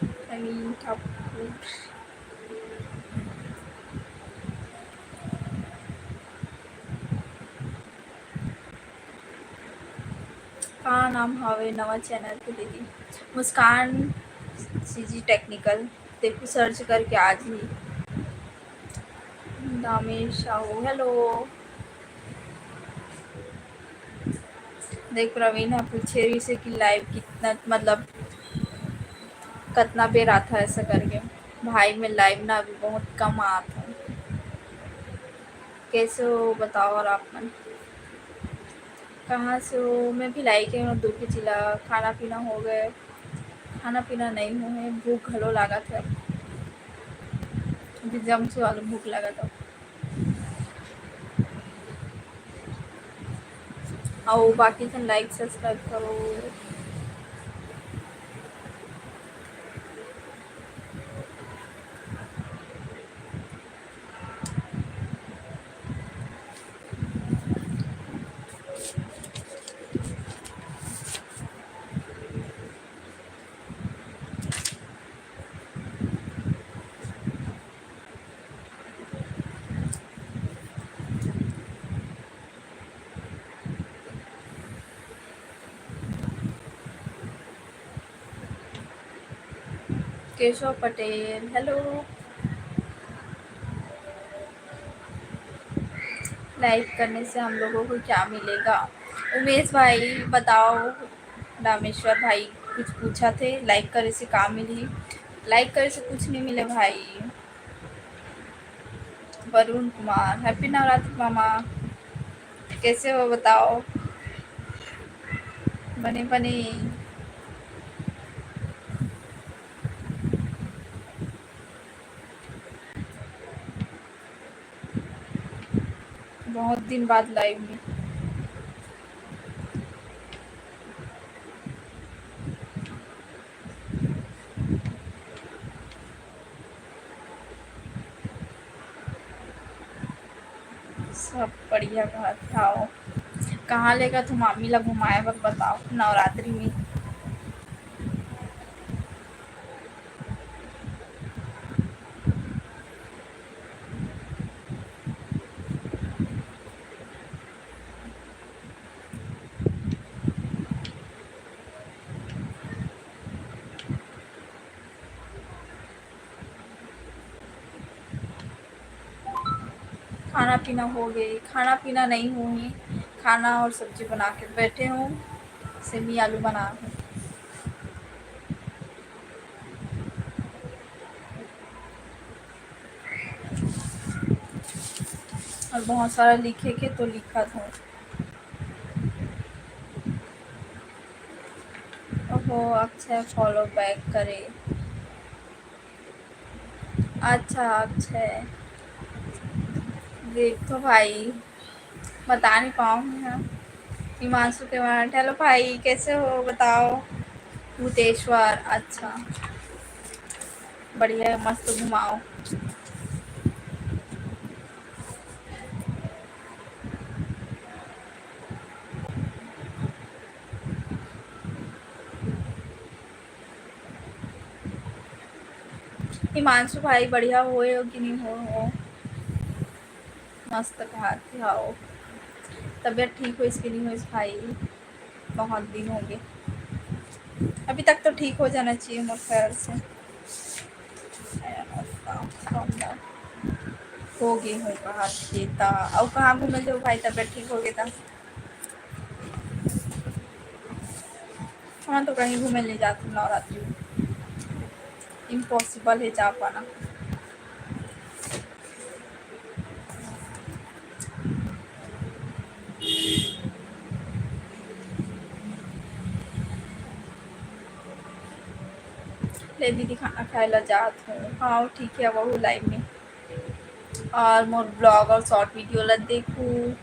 प्रवीण ठाकुर। का नाम हवे नवा channel के दीदी? मुस्कान CG Technical। देखो, search करके आ जाही। दामेश साहू, hello। देख, प्रवीण ह पूछे रहिस हे कि live कितना, मतलब, कतना बेर आत हे, ऐसा करके। भाई, मैं live ना अभी बहुत कम आत हूँ। कैसे हो, बताओ, और आप मन? कहाँ से हो? मैं भी लाइक हूँ दुर्ग जिला। खाना पीना हो गए? खाना पीना नहीं हुए, भूख घलो लागत है। अभी जम से वाला भूख लागत है। आओ, बाकी जन like subscribe करो। केशव पटेल, hello। Like करने से हम लोगों को क्या मिलेगा? उमेश भाई बताओ, रामेश्वर भाई कुछ पूछा थे, like करे से का मिली? Like करे से कुछ नहीं मिले भाई। वरुण कुमार, happy नवरात्रि मामा, कैसे हो बताओ? बने बने। बहुत दिन बाद live में। सब बढ़िया बात। आओ, कहाँ लेगा तू मामी ला घुमाए बर, बताओ, नवरात्रि में? खाना पीना हो गए, खाना पीना नहीं हुई, खाना और सब्जी बना के बैठे हूँ, सेमी आलू बना के। और बहुत सारा लिखे के तो लिखा था। ओहो, अक्षय follow back करे। अच्छा, अक्षय। देख तो भाई, बता नहीं पाऊँ मैं। हिमांशु के बाद, "Hello भाई, कैसे हो? बताओ।" भूतेश्वर, अच्छा। बढ़िया, मस्त घुमाओ। हिमांशु भाई, बढ़िया होए हो कि नहीं हो, हो? मस्त कहात हव। तबीयत ठीक होइस कि नहीं होइस भाई? बहुत दिन हो गए। अभी तक तो ठीक हो जाना चाहिए मोर ख्याल से। हो गए हो कहात हे ता। अउ कहाँ घूमे जाओ भाई, तबीयत ठीक हो गए ता? हाँ, तो कहीं घूमे नहीं जाते नवरात्रि में, impossible है जा पाना। ले दीदी, खाना खाए ला जात हूँ। हाँ, ठीक है, वहू live में। और मोर vlog और short video ला देखू।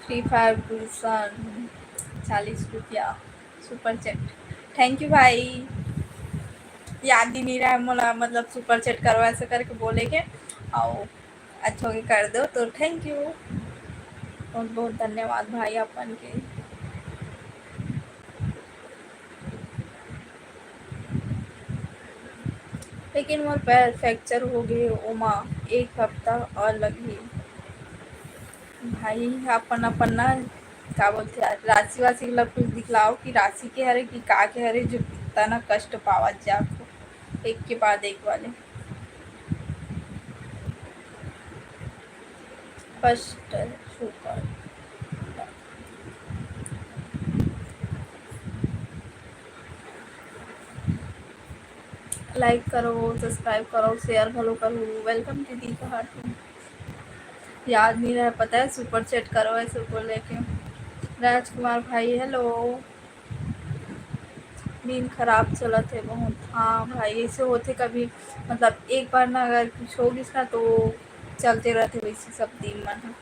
Free Fire Gusan, चालीस रुपया super chat। Thank you भाई, याद ही नहीं रहा मोला, मतलब super chat करो ऐसे करके बोले के, और अच्छा के कर दो तो thank you, बहुत बहुत धन्यवाद भाई अपन के। लेकिन मोर पैर fracture हो गए, ओमा एक हफ्ता और लगही। भाई, अपन, अपन ना, का बोलथे यार, राशि वासी ला कुछ दिखलाओ कि राशि के हरे कि का के हरे, जो इतना ना कष्ट पावत जात हो एक के बाद एक वाले। कष्ट छूकर। Like करो, subscribe करो, share घलो करो। Welcome दीदी, कहाँ तुम? याद नहीं रहा, पता है, super chat करो ऐसे बोले के। राजकुमार भाई, hello। नींद खराब चलत है बहुत। हाँ भाई, ऐसे होथे कभी, मतलब एक बार ना अगर कुछ हो गिस ना तो चलते रहते वैसे सब दिन मन।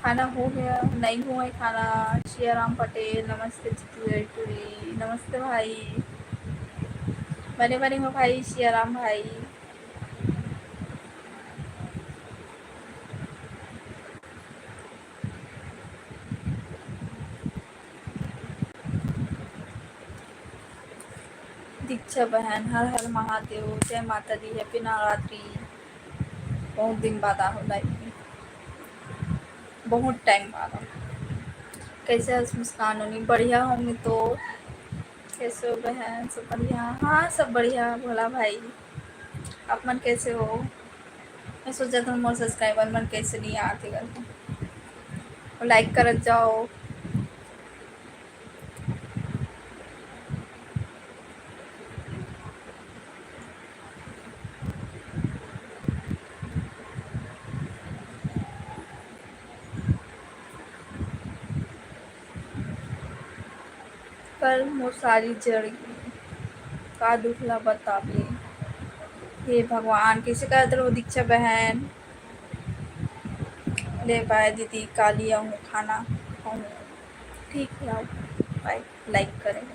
खाना हो गया, नहीं हुआ है खाना। सियाराम पटेल, नमस्ते जीतू एडटुरी, नमस्ते भाई, बने बने हो भाई सियाराम भाई। दीक्षा बहन, हर हर महादेव, जय माता दी, happy नवरात्रि। बहुत दिन बाद आहो live में, बहुत time बाद आहो। कैसे हस मुस्कान होनी? बढ़िया होंगे तो। कैसे हो बहन? सब बढ़िया? हाँ, सब बढ़िया भोला भाई। आप मन कैसे हो? मैं सोचा था मोर subscriber मन कैसे नहीं आते करके, like करत जाओ। कल मोर सारी जड़ गे, का दुख ला बताबे। हे भगवान, कैसे करत रहो दीक्षा बहन। ले bye दीदी, काली आहूँ खाना खाहूँ। ठीक है, bye। Like करें।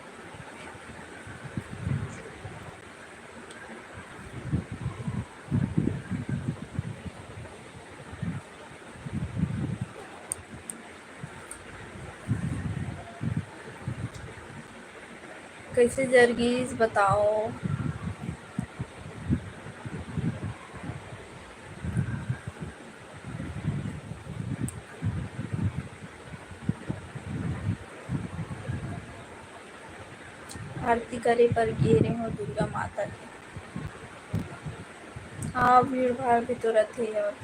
कैसे जरगीस बताओ। आरती करे बर गे रेहेंव दुर्गा माता के। हाँ, भीड़ भाड़ भी तो रथे यार।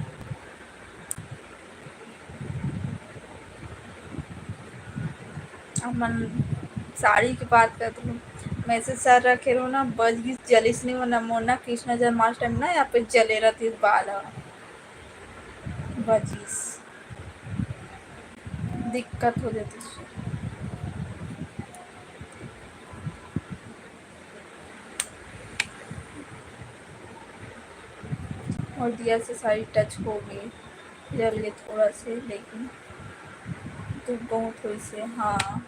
हमन साड़ी के बात करत रहूं, message sir रखे रहूं ना, बज गिस, जलिस नहीं, वरना मोर ना कृष्णा जन्माष्टमी ना यहाँ पे जले रहती बाल ह, बजिस, दिक्कत हो जाती। और दिया से सारी touch हो गई, जल गए थोड़ा से, लेकिन धूप बहुत होइस हे। हाँ,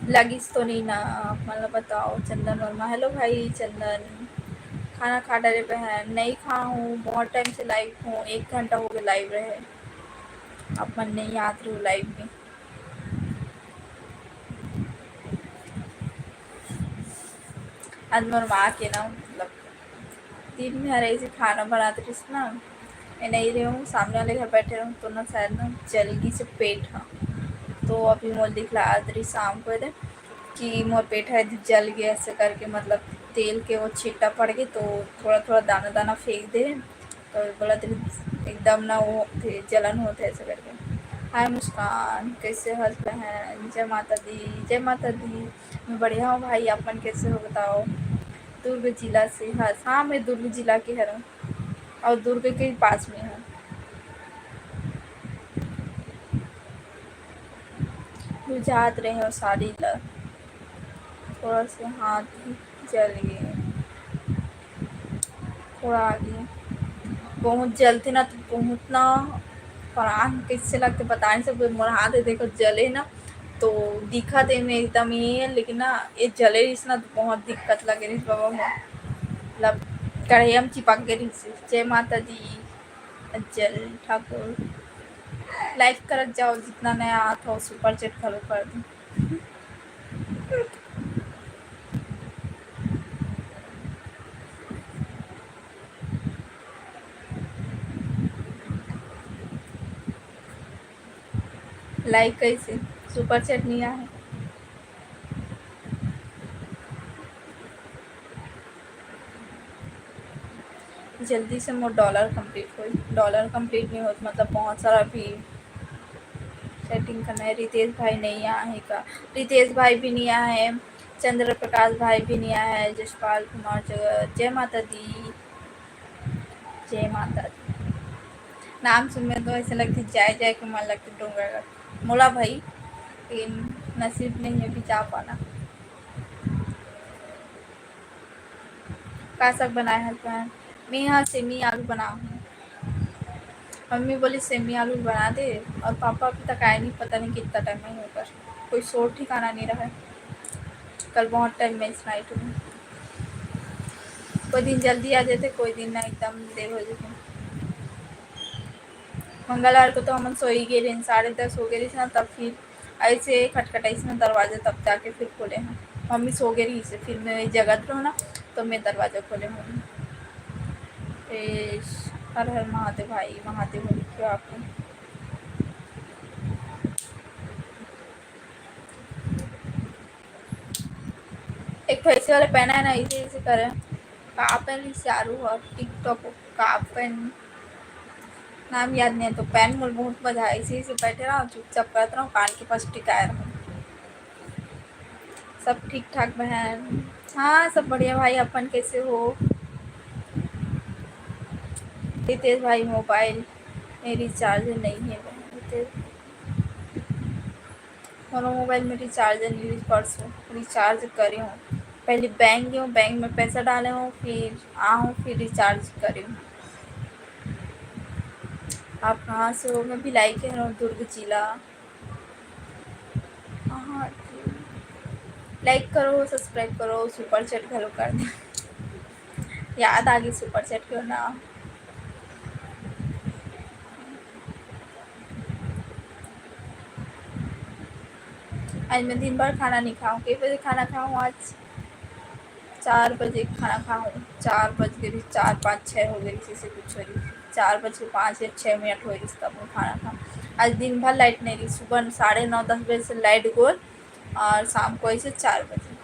लगिस तो नहीं ना, आप मन ला बताओ। चंदन वर्मा, hello भाई चंदन, खाना खा डरे बहन? नहीं खा हूँ, बहुत time से live हूँ, एक घंटा हो गया live रहे, आप मन नहीं आत रहो live में। आज मोर माँ के ना, मतलब, दिन में हर ऐसे खाना बनात रहिस ना, मैं नहीं रही हूँ, सामने वाले घर बैठे रहूँ तो ना शायद ना जल गिस हे पेट ह। तो अभी मोर दिखला आज रही शाम को दे कि मोर पेट है जल गया ऐसे करके, मतलब, तेल के वो छिट्टा पड़ गए तो थोड़ा थोड़ा दाना दाना फेंक दे। तो बोला तेरे एकदम ना वो होथे, जलन होथे ऐसे करके। हाय मुस्कान, कैसे हस बहन? जय माता दी, जय माता दी। मैं बढ़िया हूँ भाई, आप मन कैसे हो बताओ? दुर्ग जिला से हस? हाँ, मैं दुर्ग जिला के हरौं और दुर्ग के ही पास में हूँ। बुझात रहे हो साड़ी ला, थोड़ा से हाथ ही जल गए, थोड़ा आगे। बहुत जलथे ना, तो बहुत ना प्राण कैसे लगथे, बता नहीं सकते। मोर हाथ है, देखो, जले ना, तो दिखत हे में एकदम ये, लेकिन ना, ये जले रहिस ना, तो बहुत दिक्कत लगे रहिस बाबा, मतलब, कढ़ैया में चिपक गए रहिस। जय माता दी, अज्जल ठाकुर, like करत जाओ, जितना नया आत हो, super chat घलो कर दो। Like कैसे? Super chat नहीं आए। जल्दी से मोर dollar complete होई। Dollar complete नहीं होत, मतलब, बहुत सारा अभी setting करना है। रितेश भाई नहीं आए का? रितेश भाई भी नहीं आए, चंद्र प्रकाश भाई भी नहीं आए, जसपाल कुमार जगत, जय माता दी। जय माता दी। नाम सुन में तो ऐसे लगथे जाए जाए के मन लगथे डोंगरगढ़। मोला भाई, लेकिन नसीब नहीं है अभी जा पाना। का साग बनाए हस बहन? मैं हा सेमी आलू बनाहूँ। मम्मी बोली सेमी आलू बना दे, और पापा अभी तक आए नहीं, पता नहीं कितना time है होकर। कोई शोर ठिकाना नहीं रहा है। कल बहुत time में night में, कोई दिन जल्दी आ जाते, कोई दिन ना एकदम देर हो जाते। मंगलवार को तो हमन सोई गे रहिन, साढ़े दस हो गए रहिस ना, तब फिर ऐसे खटखटाइस ना दरवाजा, तब जाके फिर खोले हैं। मम्मी सो गए रहिस, फिर मैं जगत रहो ना, तो मैं दरवाजा खोले हूँ। ए, हर हर महादेव भाई, महादेव बोली क्यों आपको? एक ठो ऐसे वाला पहना है ना, इसे इसे करे। का पहन रही चारू और TikTok का पहन, नाम याद नहीं है। तो पहन मोल बहुत मजा आए, इसे इसे बैठे रहो, चुपचाप करत रहो, कान के पास टिकाए रहो। सब ठीक ठाक बहन? हाँ, सब बढ़िया भाई, अपन कैसे हो? रितेश भाई, मोबाइल में रिचार्ज नहीं है बहन। रितेश, मोरो मोबाइल में रिचार्ज नहीं, परसों रिचार्ज करे हूँ। पहले बैंक गए हूँ, बैंक में पैसा डाले हूँ, फिर आ हूँ, फिर रिचार्ज करे हूँ। आप कहाँ से हो? मैं भिलाई के हूँ, दुर्ग जिला। हाँ, like करो, subscribe करो, super chat घलो कर दे। याद आ गई super chat क्यों ना। आज मैं दिन भर खाना नहीं खाऊँ। कई बजे खाना खाऊँ आज? चार बजे खाना खाऊँ। चार बज गए, चार, पाँच, छः हो गए, इसी से कुछ हो रही। चार बज के पाँच या छः मिनट हो रही, तब मैं खाना खाऊँ। आज दिन भर लाइट नहीं रही। सुबह साढ़े नौ, दस बजे से लाइट गोल और शाम को ऐसे चार बजे।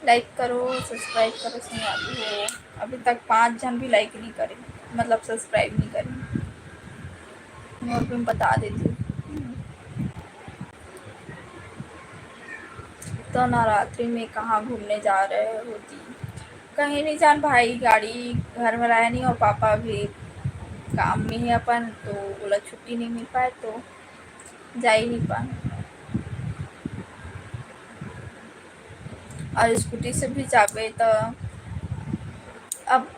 Like करो, subscribe करो संगवारी हो। अभी तक पाँच झन भी like नहीं करे, मतलब subscribe नहीं करे। मैं अभी बता देती हूँ। तो नवरात्रि में कहाँ घूमने जा रहे हो दी? कहीं नहीं जान भाई, गाड़ी घर में रहे नहीं और पापा भी काम में ही अपन, तो बोला छुट्टी नहीं मिल पाए तो जा ही नहीं पाए। और स्कूटी से भी जाबे तो अब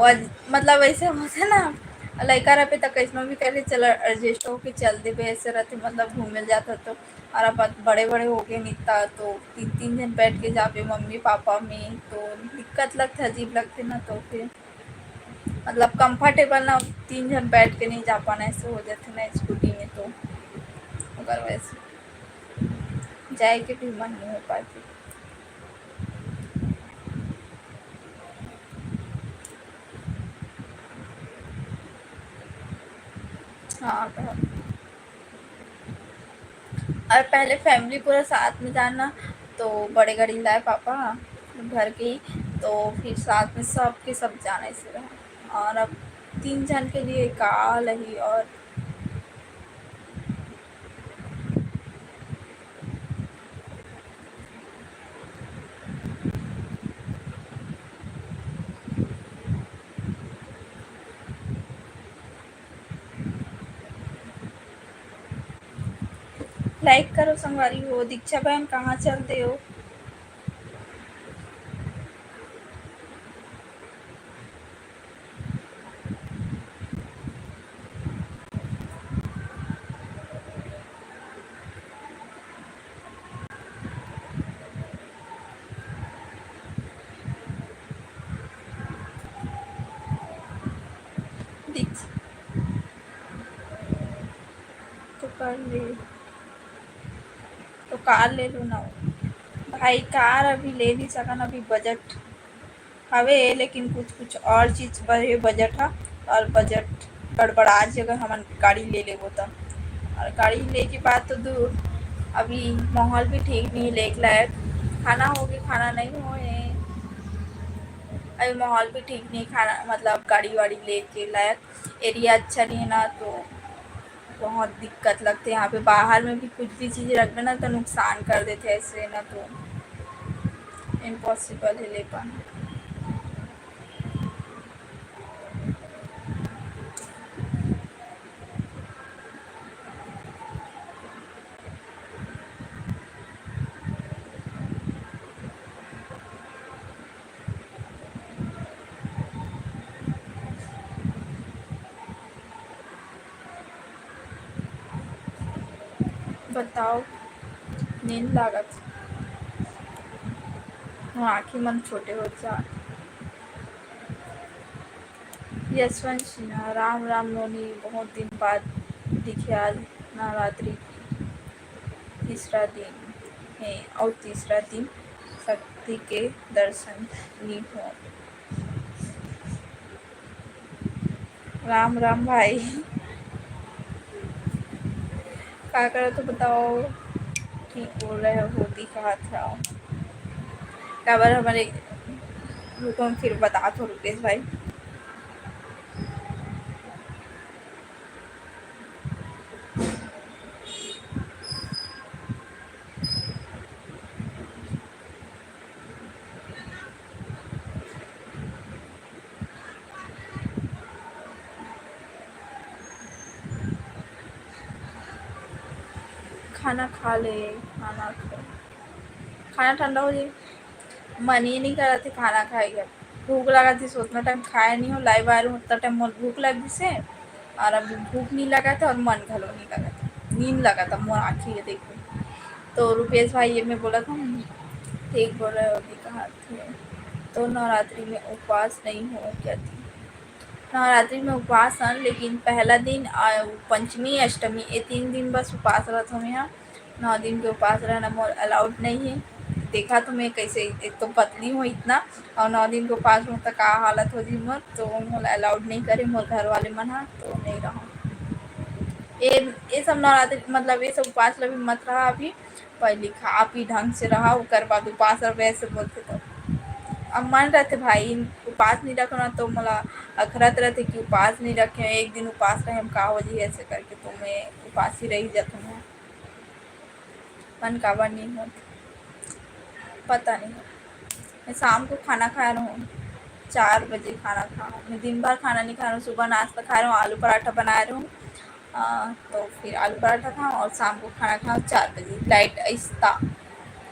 वज-, मतलब ऐसे होथे ना, लइका रहबे त कइसनो भी करके चल, adjust होके चल देबे, ऐसे रहथे, मतलब घूमे ल जात हो तो। और अब बड़े-बड़े हो गए निता तो तीन-तीन झन बैठ के जाबे मम्मी पापा में, तो दिक्कत लगथे, अजीब लगथे ना, तो फिर मतलब comfortable ना, तीन झन बैठ के नहीं जा पाना, ऐसे हो जाथे ना स्कूटी में, तो अगर वैसे जाए के भी मन नहीं हो पाए फिर। हाँ, तो और पहले family पूरा साथ में जाना, तो बड़े गाड़ी लाए पापा घर के ही, तो फिर साथ में सबके सब जाना ऐसे रहा। और अब तीन झन के लिए का लही और Like करो संगवारी हो। दीक्षा बहन कहाँ चल दे हो? दीक्षा तो कर ले, तो कार ले लो ना भाई। कार अभी ले नहीं सकन, अभी budget हवे, लेकिन कुछ-कुछ और चीज बर हे budget ह, और budget गड़बड़ा जही अगर हमन गाड़ी ले लेबो त। और गाड़ी ले के बाद तो दूर, अभी माहौल भी ठीक नहीं हे लेक लायक, खाना हो के खाना नहीं होए, अभी माहौल भी ठीक नहीं, खाना मतलब गाड़ी वाड़ी ले के लायक, area अच्छा नहीं है ना, तो बहुत दिक्कत लगथे यहाँ पे। बाहर में भी कुछ भी चीज रखबे ना तो नुकसान कर देथे, ऐसे ना तो impossible है ले पाना। बताओ, नींद लागत? हाँ, आँखी मन छोटे हो जा। यशवंत सिन्हा, राम राम नोनी, बहुत दिन बाद दिखे आज नवरात्रि की तीसरा दिन है और तीसरा दिन शक्ति के दर्शन नहीं हो। राम राम भाई। का करत हो बताओ? ठीक बोल रहे हो, होती कहा था। काबर हमारे रुको, हम फिर बतात हो रुपेश भाई। खाना खा ले, खाना खा, खाना ठंडा हो जाए। मन ही नहीं करत हे खाना खाए के। भूख लागत हे, सोतना टाइम खाए नहीं हो, लाइव आए रहूँ, उतना टाइम मोर भूख लग गिस हे, और अभी भूख नहीं लागत हे और मन घलो नहीं लागत हे, नींद लागत हे मोर आँखी के देखो। तो रुपेश भाई, ये मैं बोला था, ठीक बोल रहे हो, अभी कहा थे। तो नवरात्रि में उपवास नहीं हो क्या थी? नवरात्रि में उपवास हन, लेकिन पहला दिन, आ, पंचमी, अष्टमी, ये तीन दिन बस उपवास रहत हूँ मैं। नौ दिन के उपवास रहना मोर allowed नहीं है। देखा तो मैं कैसे, एक तो पतली हूँ इतना, और नौ दिन के उपवास में तो का हालत हो जी मोर, तो मोला allowed नहीं करे मोर घर वाले मन हा, तो नहीं रहा। ये, ये सब नवरात्रि, मतलब ये सब उपवास ला भी मत रहा अभी, पहली खा पी ढंग से रहा, ओकर बाद उपास रह, वैसे बोलथे तो। अब मन रहथे भाई, उपास नहीं रखना तो मोला अखरत रहथे कि उपास नहीं रखे, एक दिन उपास रहे, हम का हो जी ऐसे करके, तो मैं उपास ही रह जाता हूँ। मन काबर नहीं होत, पता नहीं। मैं शाम को खाना खाए रहूँ, चार बजे खाना खाऊँ। मैं दिन भर खाना नहीं खा रहा हूँ, सुबह नाश्ता खा रहा हूँ, आलू पराठा बनाए रहूँ। अ, तो फिर आलू पराठा खाऊँ और शाम को खाना खाऊँ चार बजे। लाइट ऐसा,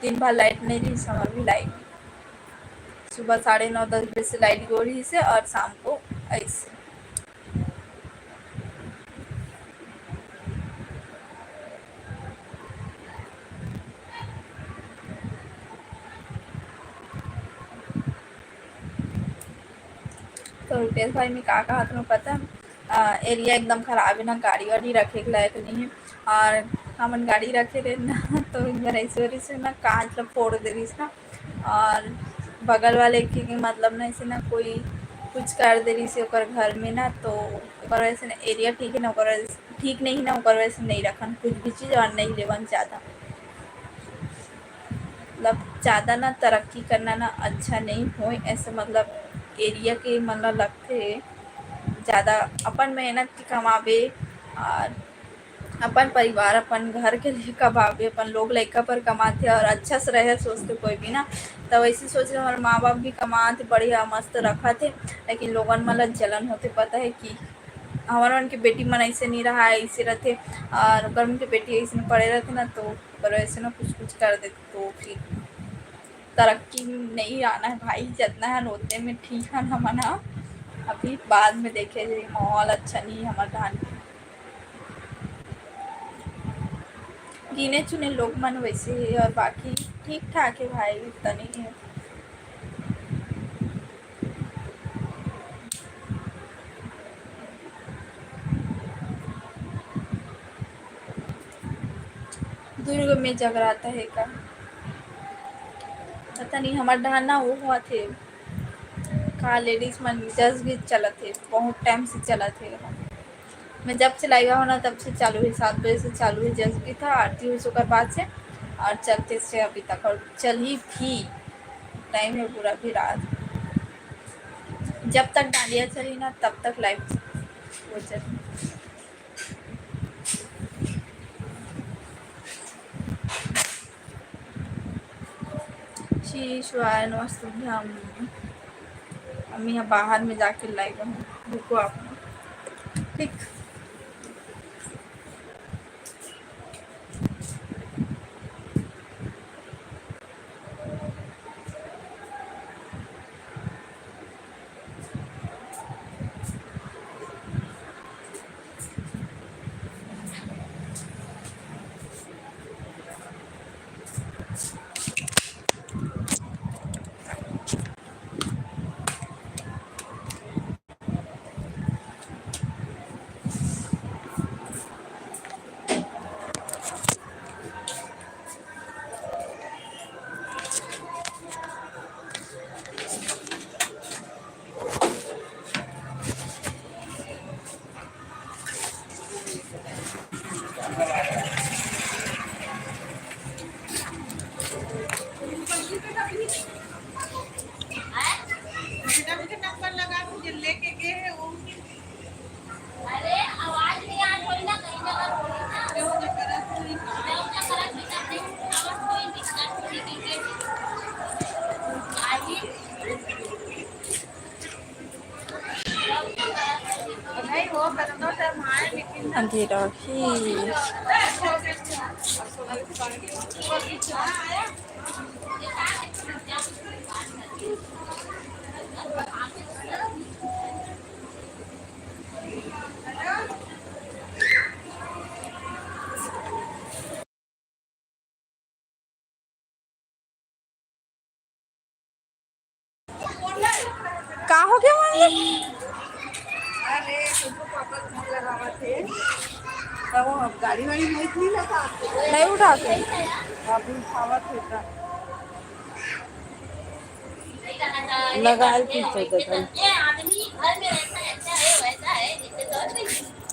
दिन भर लाइट नहीं रही, समझ भी लाइट। सुबह साढ़े नौ, दस बजे से लाइट गो रही से और शाम को ऐसे। तो रितेश भाई, मैं का कहत हूँ पता है? अ, एरिया एकदम खराब है ना, गाड़ी वाड़ी रखे के लायक नहीं है। और हमन गाड़ी रखे रहे ना, तो एक बार ऐसे हो रही से ना, कांच ला फोड़ दे रही ना, और बगल वाले के, के मतलब ना, ऐसे ना कोई कुछ कर दे रही से ओकर घर में ना, तो ओकर वजह से ना एरिया ठीक है ना, ओकर वजह से, ठीक नहीं ना, ओकर वजह से नहीं रखन कुछ भी चीज़ और नहीं लेवन ज़्यादा। मतलब ज़्यादा ना तरक्की करना ना अच्छा नहीं होय, ऐसे मतलब एरिया के मन ला लगथे ज़्यादा अपन मेहनत के कमाबे और अपन परिवार, अपन घर के लिए कमाबे, अपन लोग लइका पर कमाथे और अच्छा से रहे सोचथे कोई भी ना। तो वैसे सोच के हमारे माँ बाप भी कमाथे, बढ़िया मस्त रखत हे, लेकिन लोगन मन ला जलन होथे, पता है कि हमर मन के बेटी मन ऐसे नहीं रहा, ऐसे रहथे और ओकर मन के बेटी ऐसे पड़े रहथे ना, तो ओकर वजह से ना कुछ कुछ कर देथे, तो फिर तरक्की नहीं आना है भाई, जितना है ओतने में ठीक है ना मना। अभी बाद में देखे जाए, माहौल अच्छा नहीं है हमारे धान के। गिने चुने लोग मन वैसे ही, और बाकी ठीक ठाक है भाई, उतना नहीं है। दुर्ग में जगराता है का? पता नहीं, हमार डहार ना वो हुआ थे का, लेडीज मन जस गीत चलत है, बहुत टाइम से चलत है। मैं जब से लाइव हो ना, तब से चालू है, सात बजे से चालू है जस गीत था, आरती हुई ओकर बाद से, और चलते से अभी तक, और चल ही भी, टाइम है पूरा भी रात, जब तक डांडिया चली ना, तब तक लाइव हो चली। श्री शिवाय नमस्तुभ्यम। अब मैं यहाँ बाहर में जाके लाइव हूँ, रुको आप, ठीक। अंधेरा ही। का हो गया वहाँ? अरे, तुमको पापा घर लगावा थे, तब वो गाड़ी वाड़ी नहीं थी ना, तो नहीं उठाते। अभी उठावा थे का? लगा के चलते थे।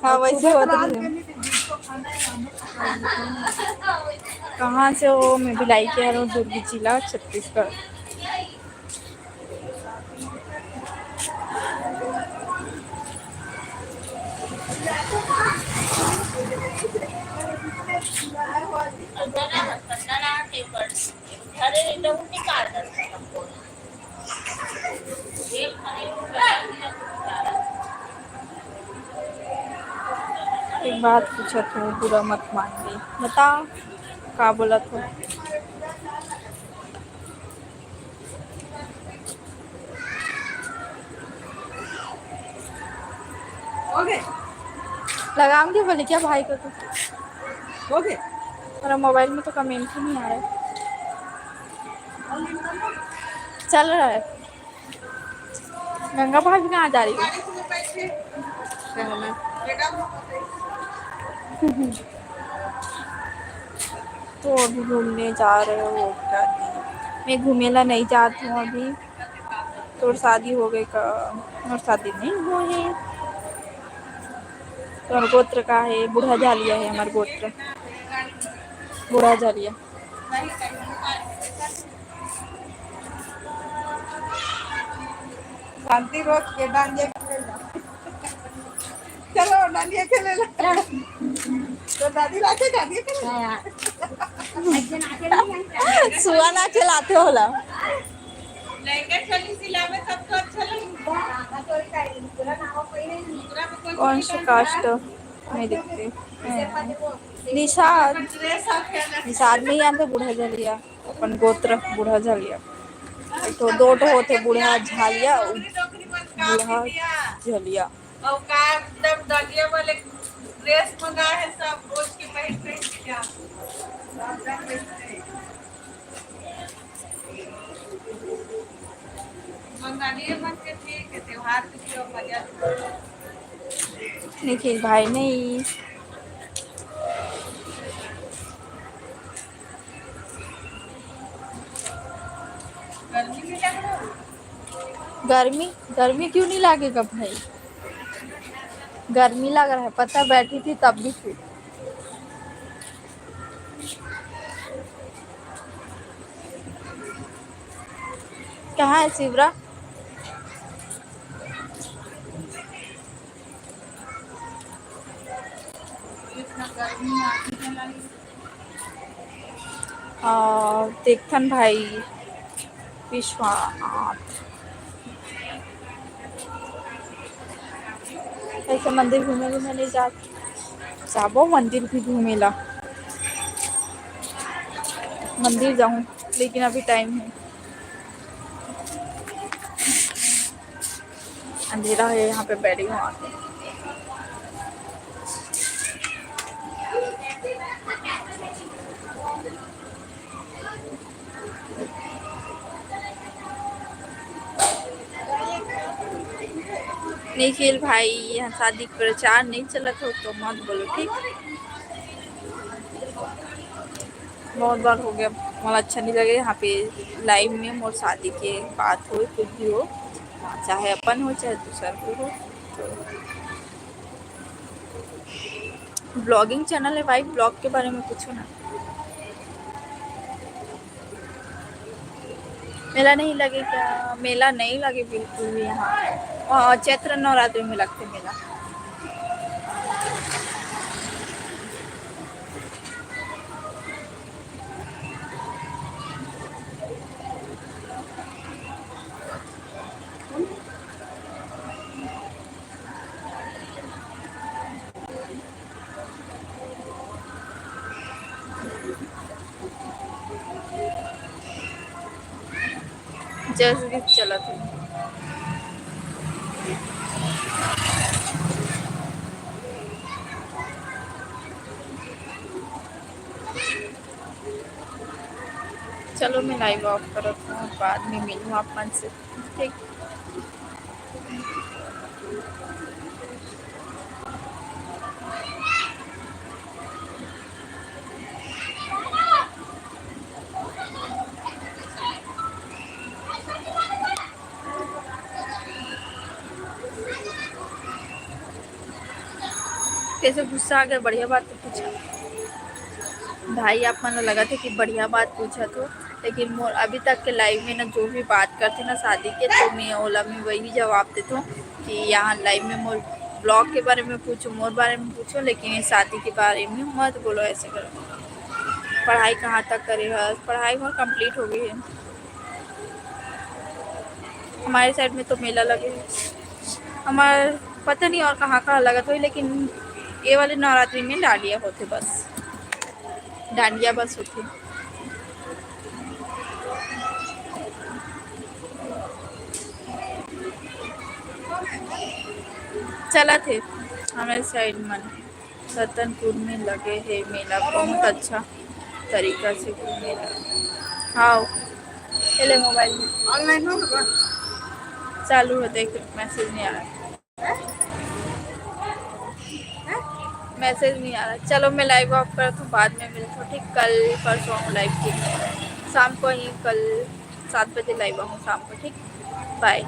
हाँ, वैसे होता है। कहाँ से हो? मैं भिलाई के हरव, दुर्ग जिला, छत्तीसगढ़। एक बात पूछत हूँ, बुरा मत मानिए, बता का बोलत हो? लगाऊंगी बोले क्या भाई को तो? मेरा मोबाइल में तो कमेंट ही नहीं आ रहा है। चल रहा है। गंगा भाभी कहाँ जा रही है? तो अभी घूमने जा रहे हो क्या? मैं घूमे ला नहीं जाती हूँ अभी। तोर शादी हो गए का? मोर शादी नहीं हुआ है। तोर गोत्र का है? बूढ़ा झालिया है हमार गोत्र, बूढ़ा झालिया। शांति रोज के डांडिया खेले ला। चलो डांडिया खेले ला। तो दादी लाके डांडिया खेले ला। सुआ ना खिलाते होला। लहंगा चोली सिलावे सबको अच्छा लगे। कौन से कास्ट में दिखते हैं? निषाद, निषाद नहीं आते, बूढ़ा झालिया। अपन गोत्र बूढ़ा झालिया। एक ठो, दो ठो होते बूढ़ा झालिया, बूढ़ा झालिया। अउ का एकदम डलिया वाले ड्रेस मंगा है सब, रोज के पहन पहन के जा। बंगालिए मन के ठीक है, त्योहार के जो मजा। निखिल भाई नहीं। गर्मी, गर्मी क्यों नहीं लागेगा भाई? गर्मी लग रहा है, पता, बैठी थी तब भी थी। कहाँ है शिवरा? अ, देखथन भाई विश्वनाथ। ऐसे मंदिर घूमे घूमे नहीं जात, जाबो मंदिर भी घूमे ला। मंदिर जाऊँ, लेकिन अभी टाइम है। अंधेरा है, यहाँ पे बैठी हूँ आके। निखिल भाई, यहाँ शादी के प्रचार नहीं चलत हो तो मत बोलो, ठीक? बहुत बार हो गया, मोला अच्छा नहीं लगे यहाँ पे लाइव में मोर शादी के बात हो, कुछ भी हो, चाहे अपन हो चाहे दूसर को हो। तो ब्लॉगिंग चैनल है भाई, ब्लॉग के बारे में पूछो ना। मेला नहीं लगे क्या? मेला नहीं लगे बिल्कुल भी यहाँ। अ, चैत्र नवरात्रि में लगते मेला। जस गीत चलत हे। चलो, मैं लाइव ऑफ करत हूँ, बाद में मिलूँ आप मन से, ठीक। कैसे गुस्सा आ गया, बढ़िया बात तो पूछा। भाई, आप मन ल लगत हे कि बढ़िया बात पूछत हो, लेकिन मोर अभी तक के लाइव में ना, जो भी बात करथे ना शादी के, तो मैं ओला मैं वही जवाब देथों कि यहाँ लाइव में मोर ब्लॉग के बारे में पूछो, मोर बारे में पूछो, लेकिन ये शादी के बारे में मत बोलो, ऐसे करो। पढ़ाई कहाँ तक करे हस? पढ़ाई मोर कंप्लीट हो गई है। हमारे साइड में तो मेला लगे है, हमार पता नहीं और कहाँ कहाँ लगत होही, लेकिन ये वाले नवरात्रि में डांडिया होथे बस, डांडिया बस होथे। चलत हे हमारे साइड मन। रतनपुर में लगे हे मेला, बहुत अच्छा तरीका से घूमेला। हाँ, ये ले मोबाइल में। ऑनलाइन हो गया? चालू है, देख, मैसेज नहीं आ रहा। मैसेज नहीं आ रहा। चलो, मैं लाइव ऑफ करत हूँ, बाद में मिलत हूँ, ठीक? कल परसों आऊँ लाइव, ठीक? शाम को ही, कल सात बजे लाइव आऊँ शाम को, ठीक? बाय।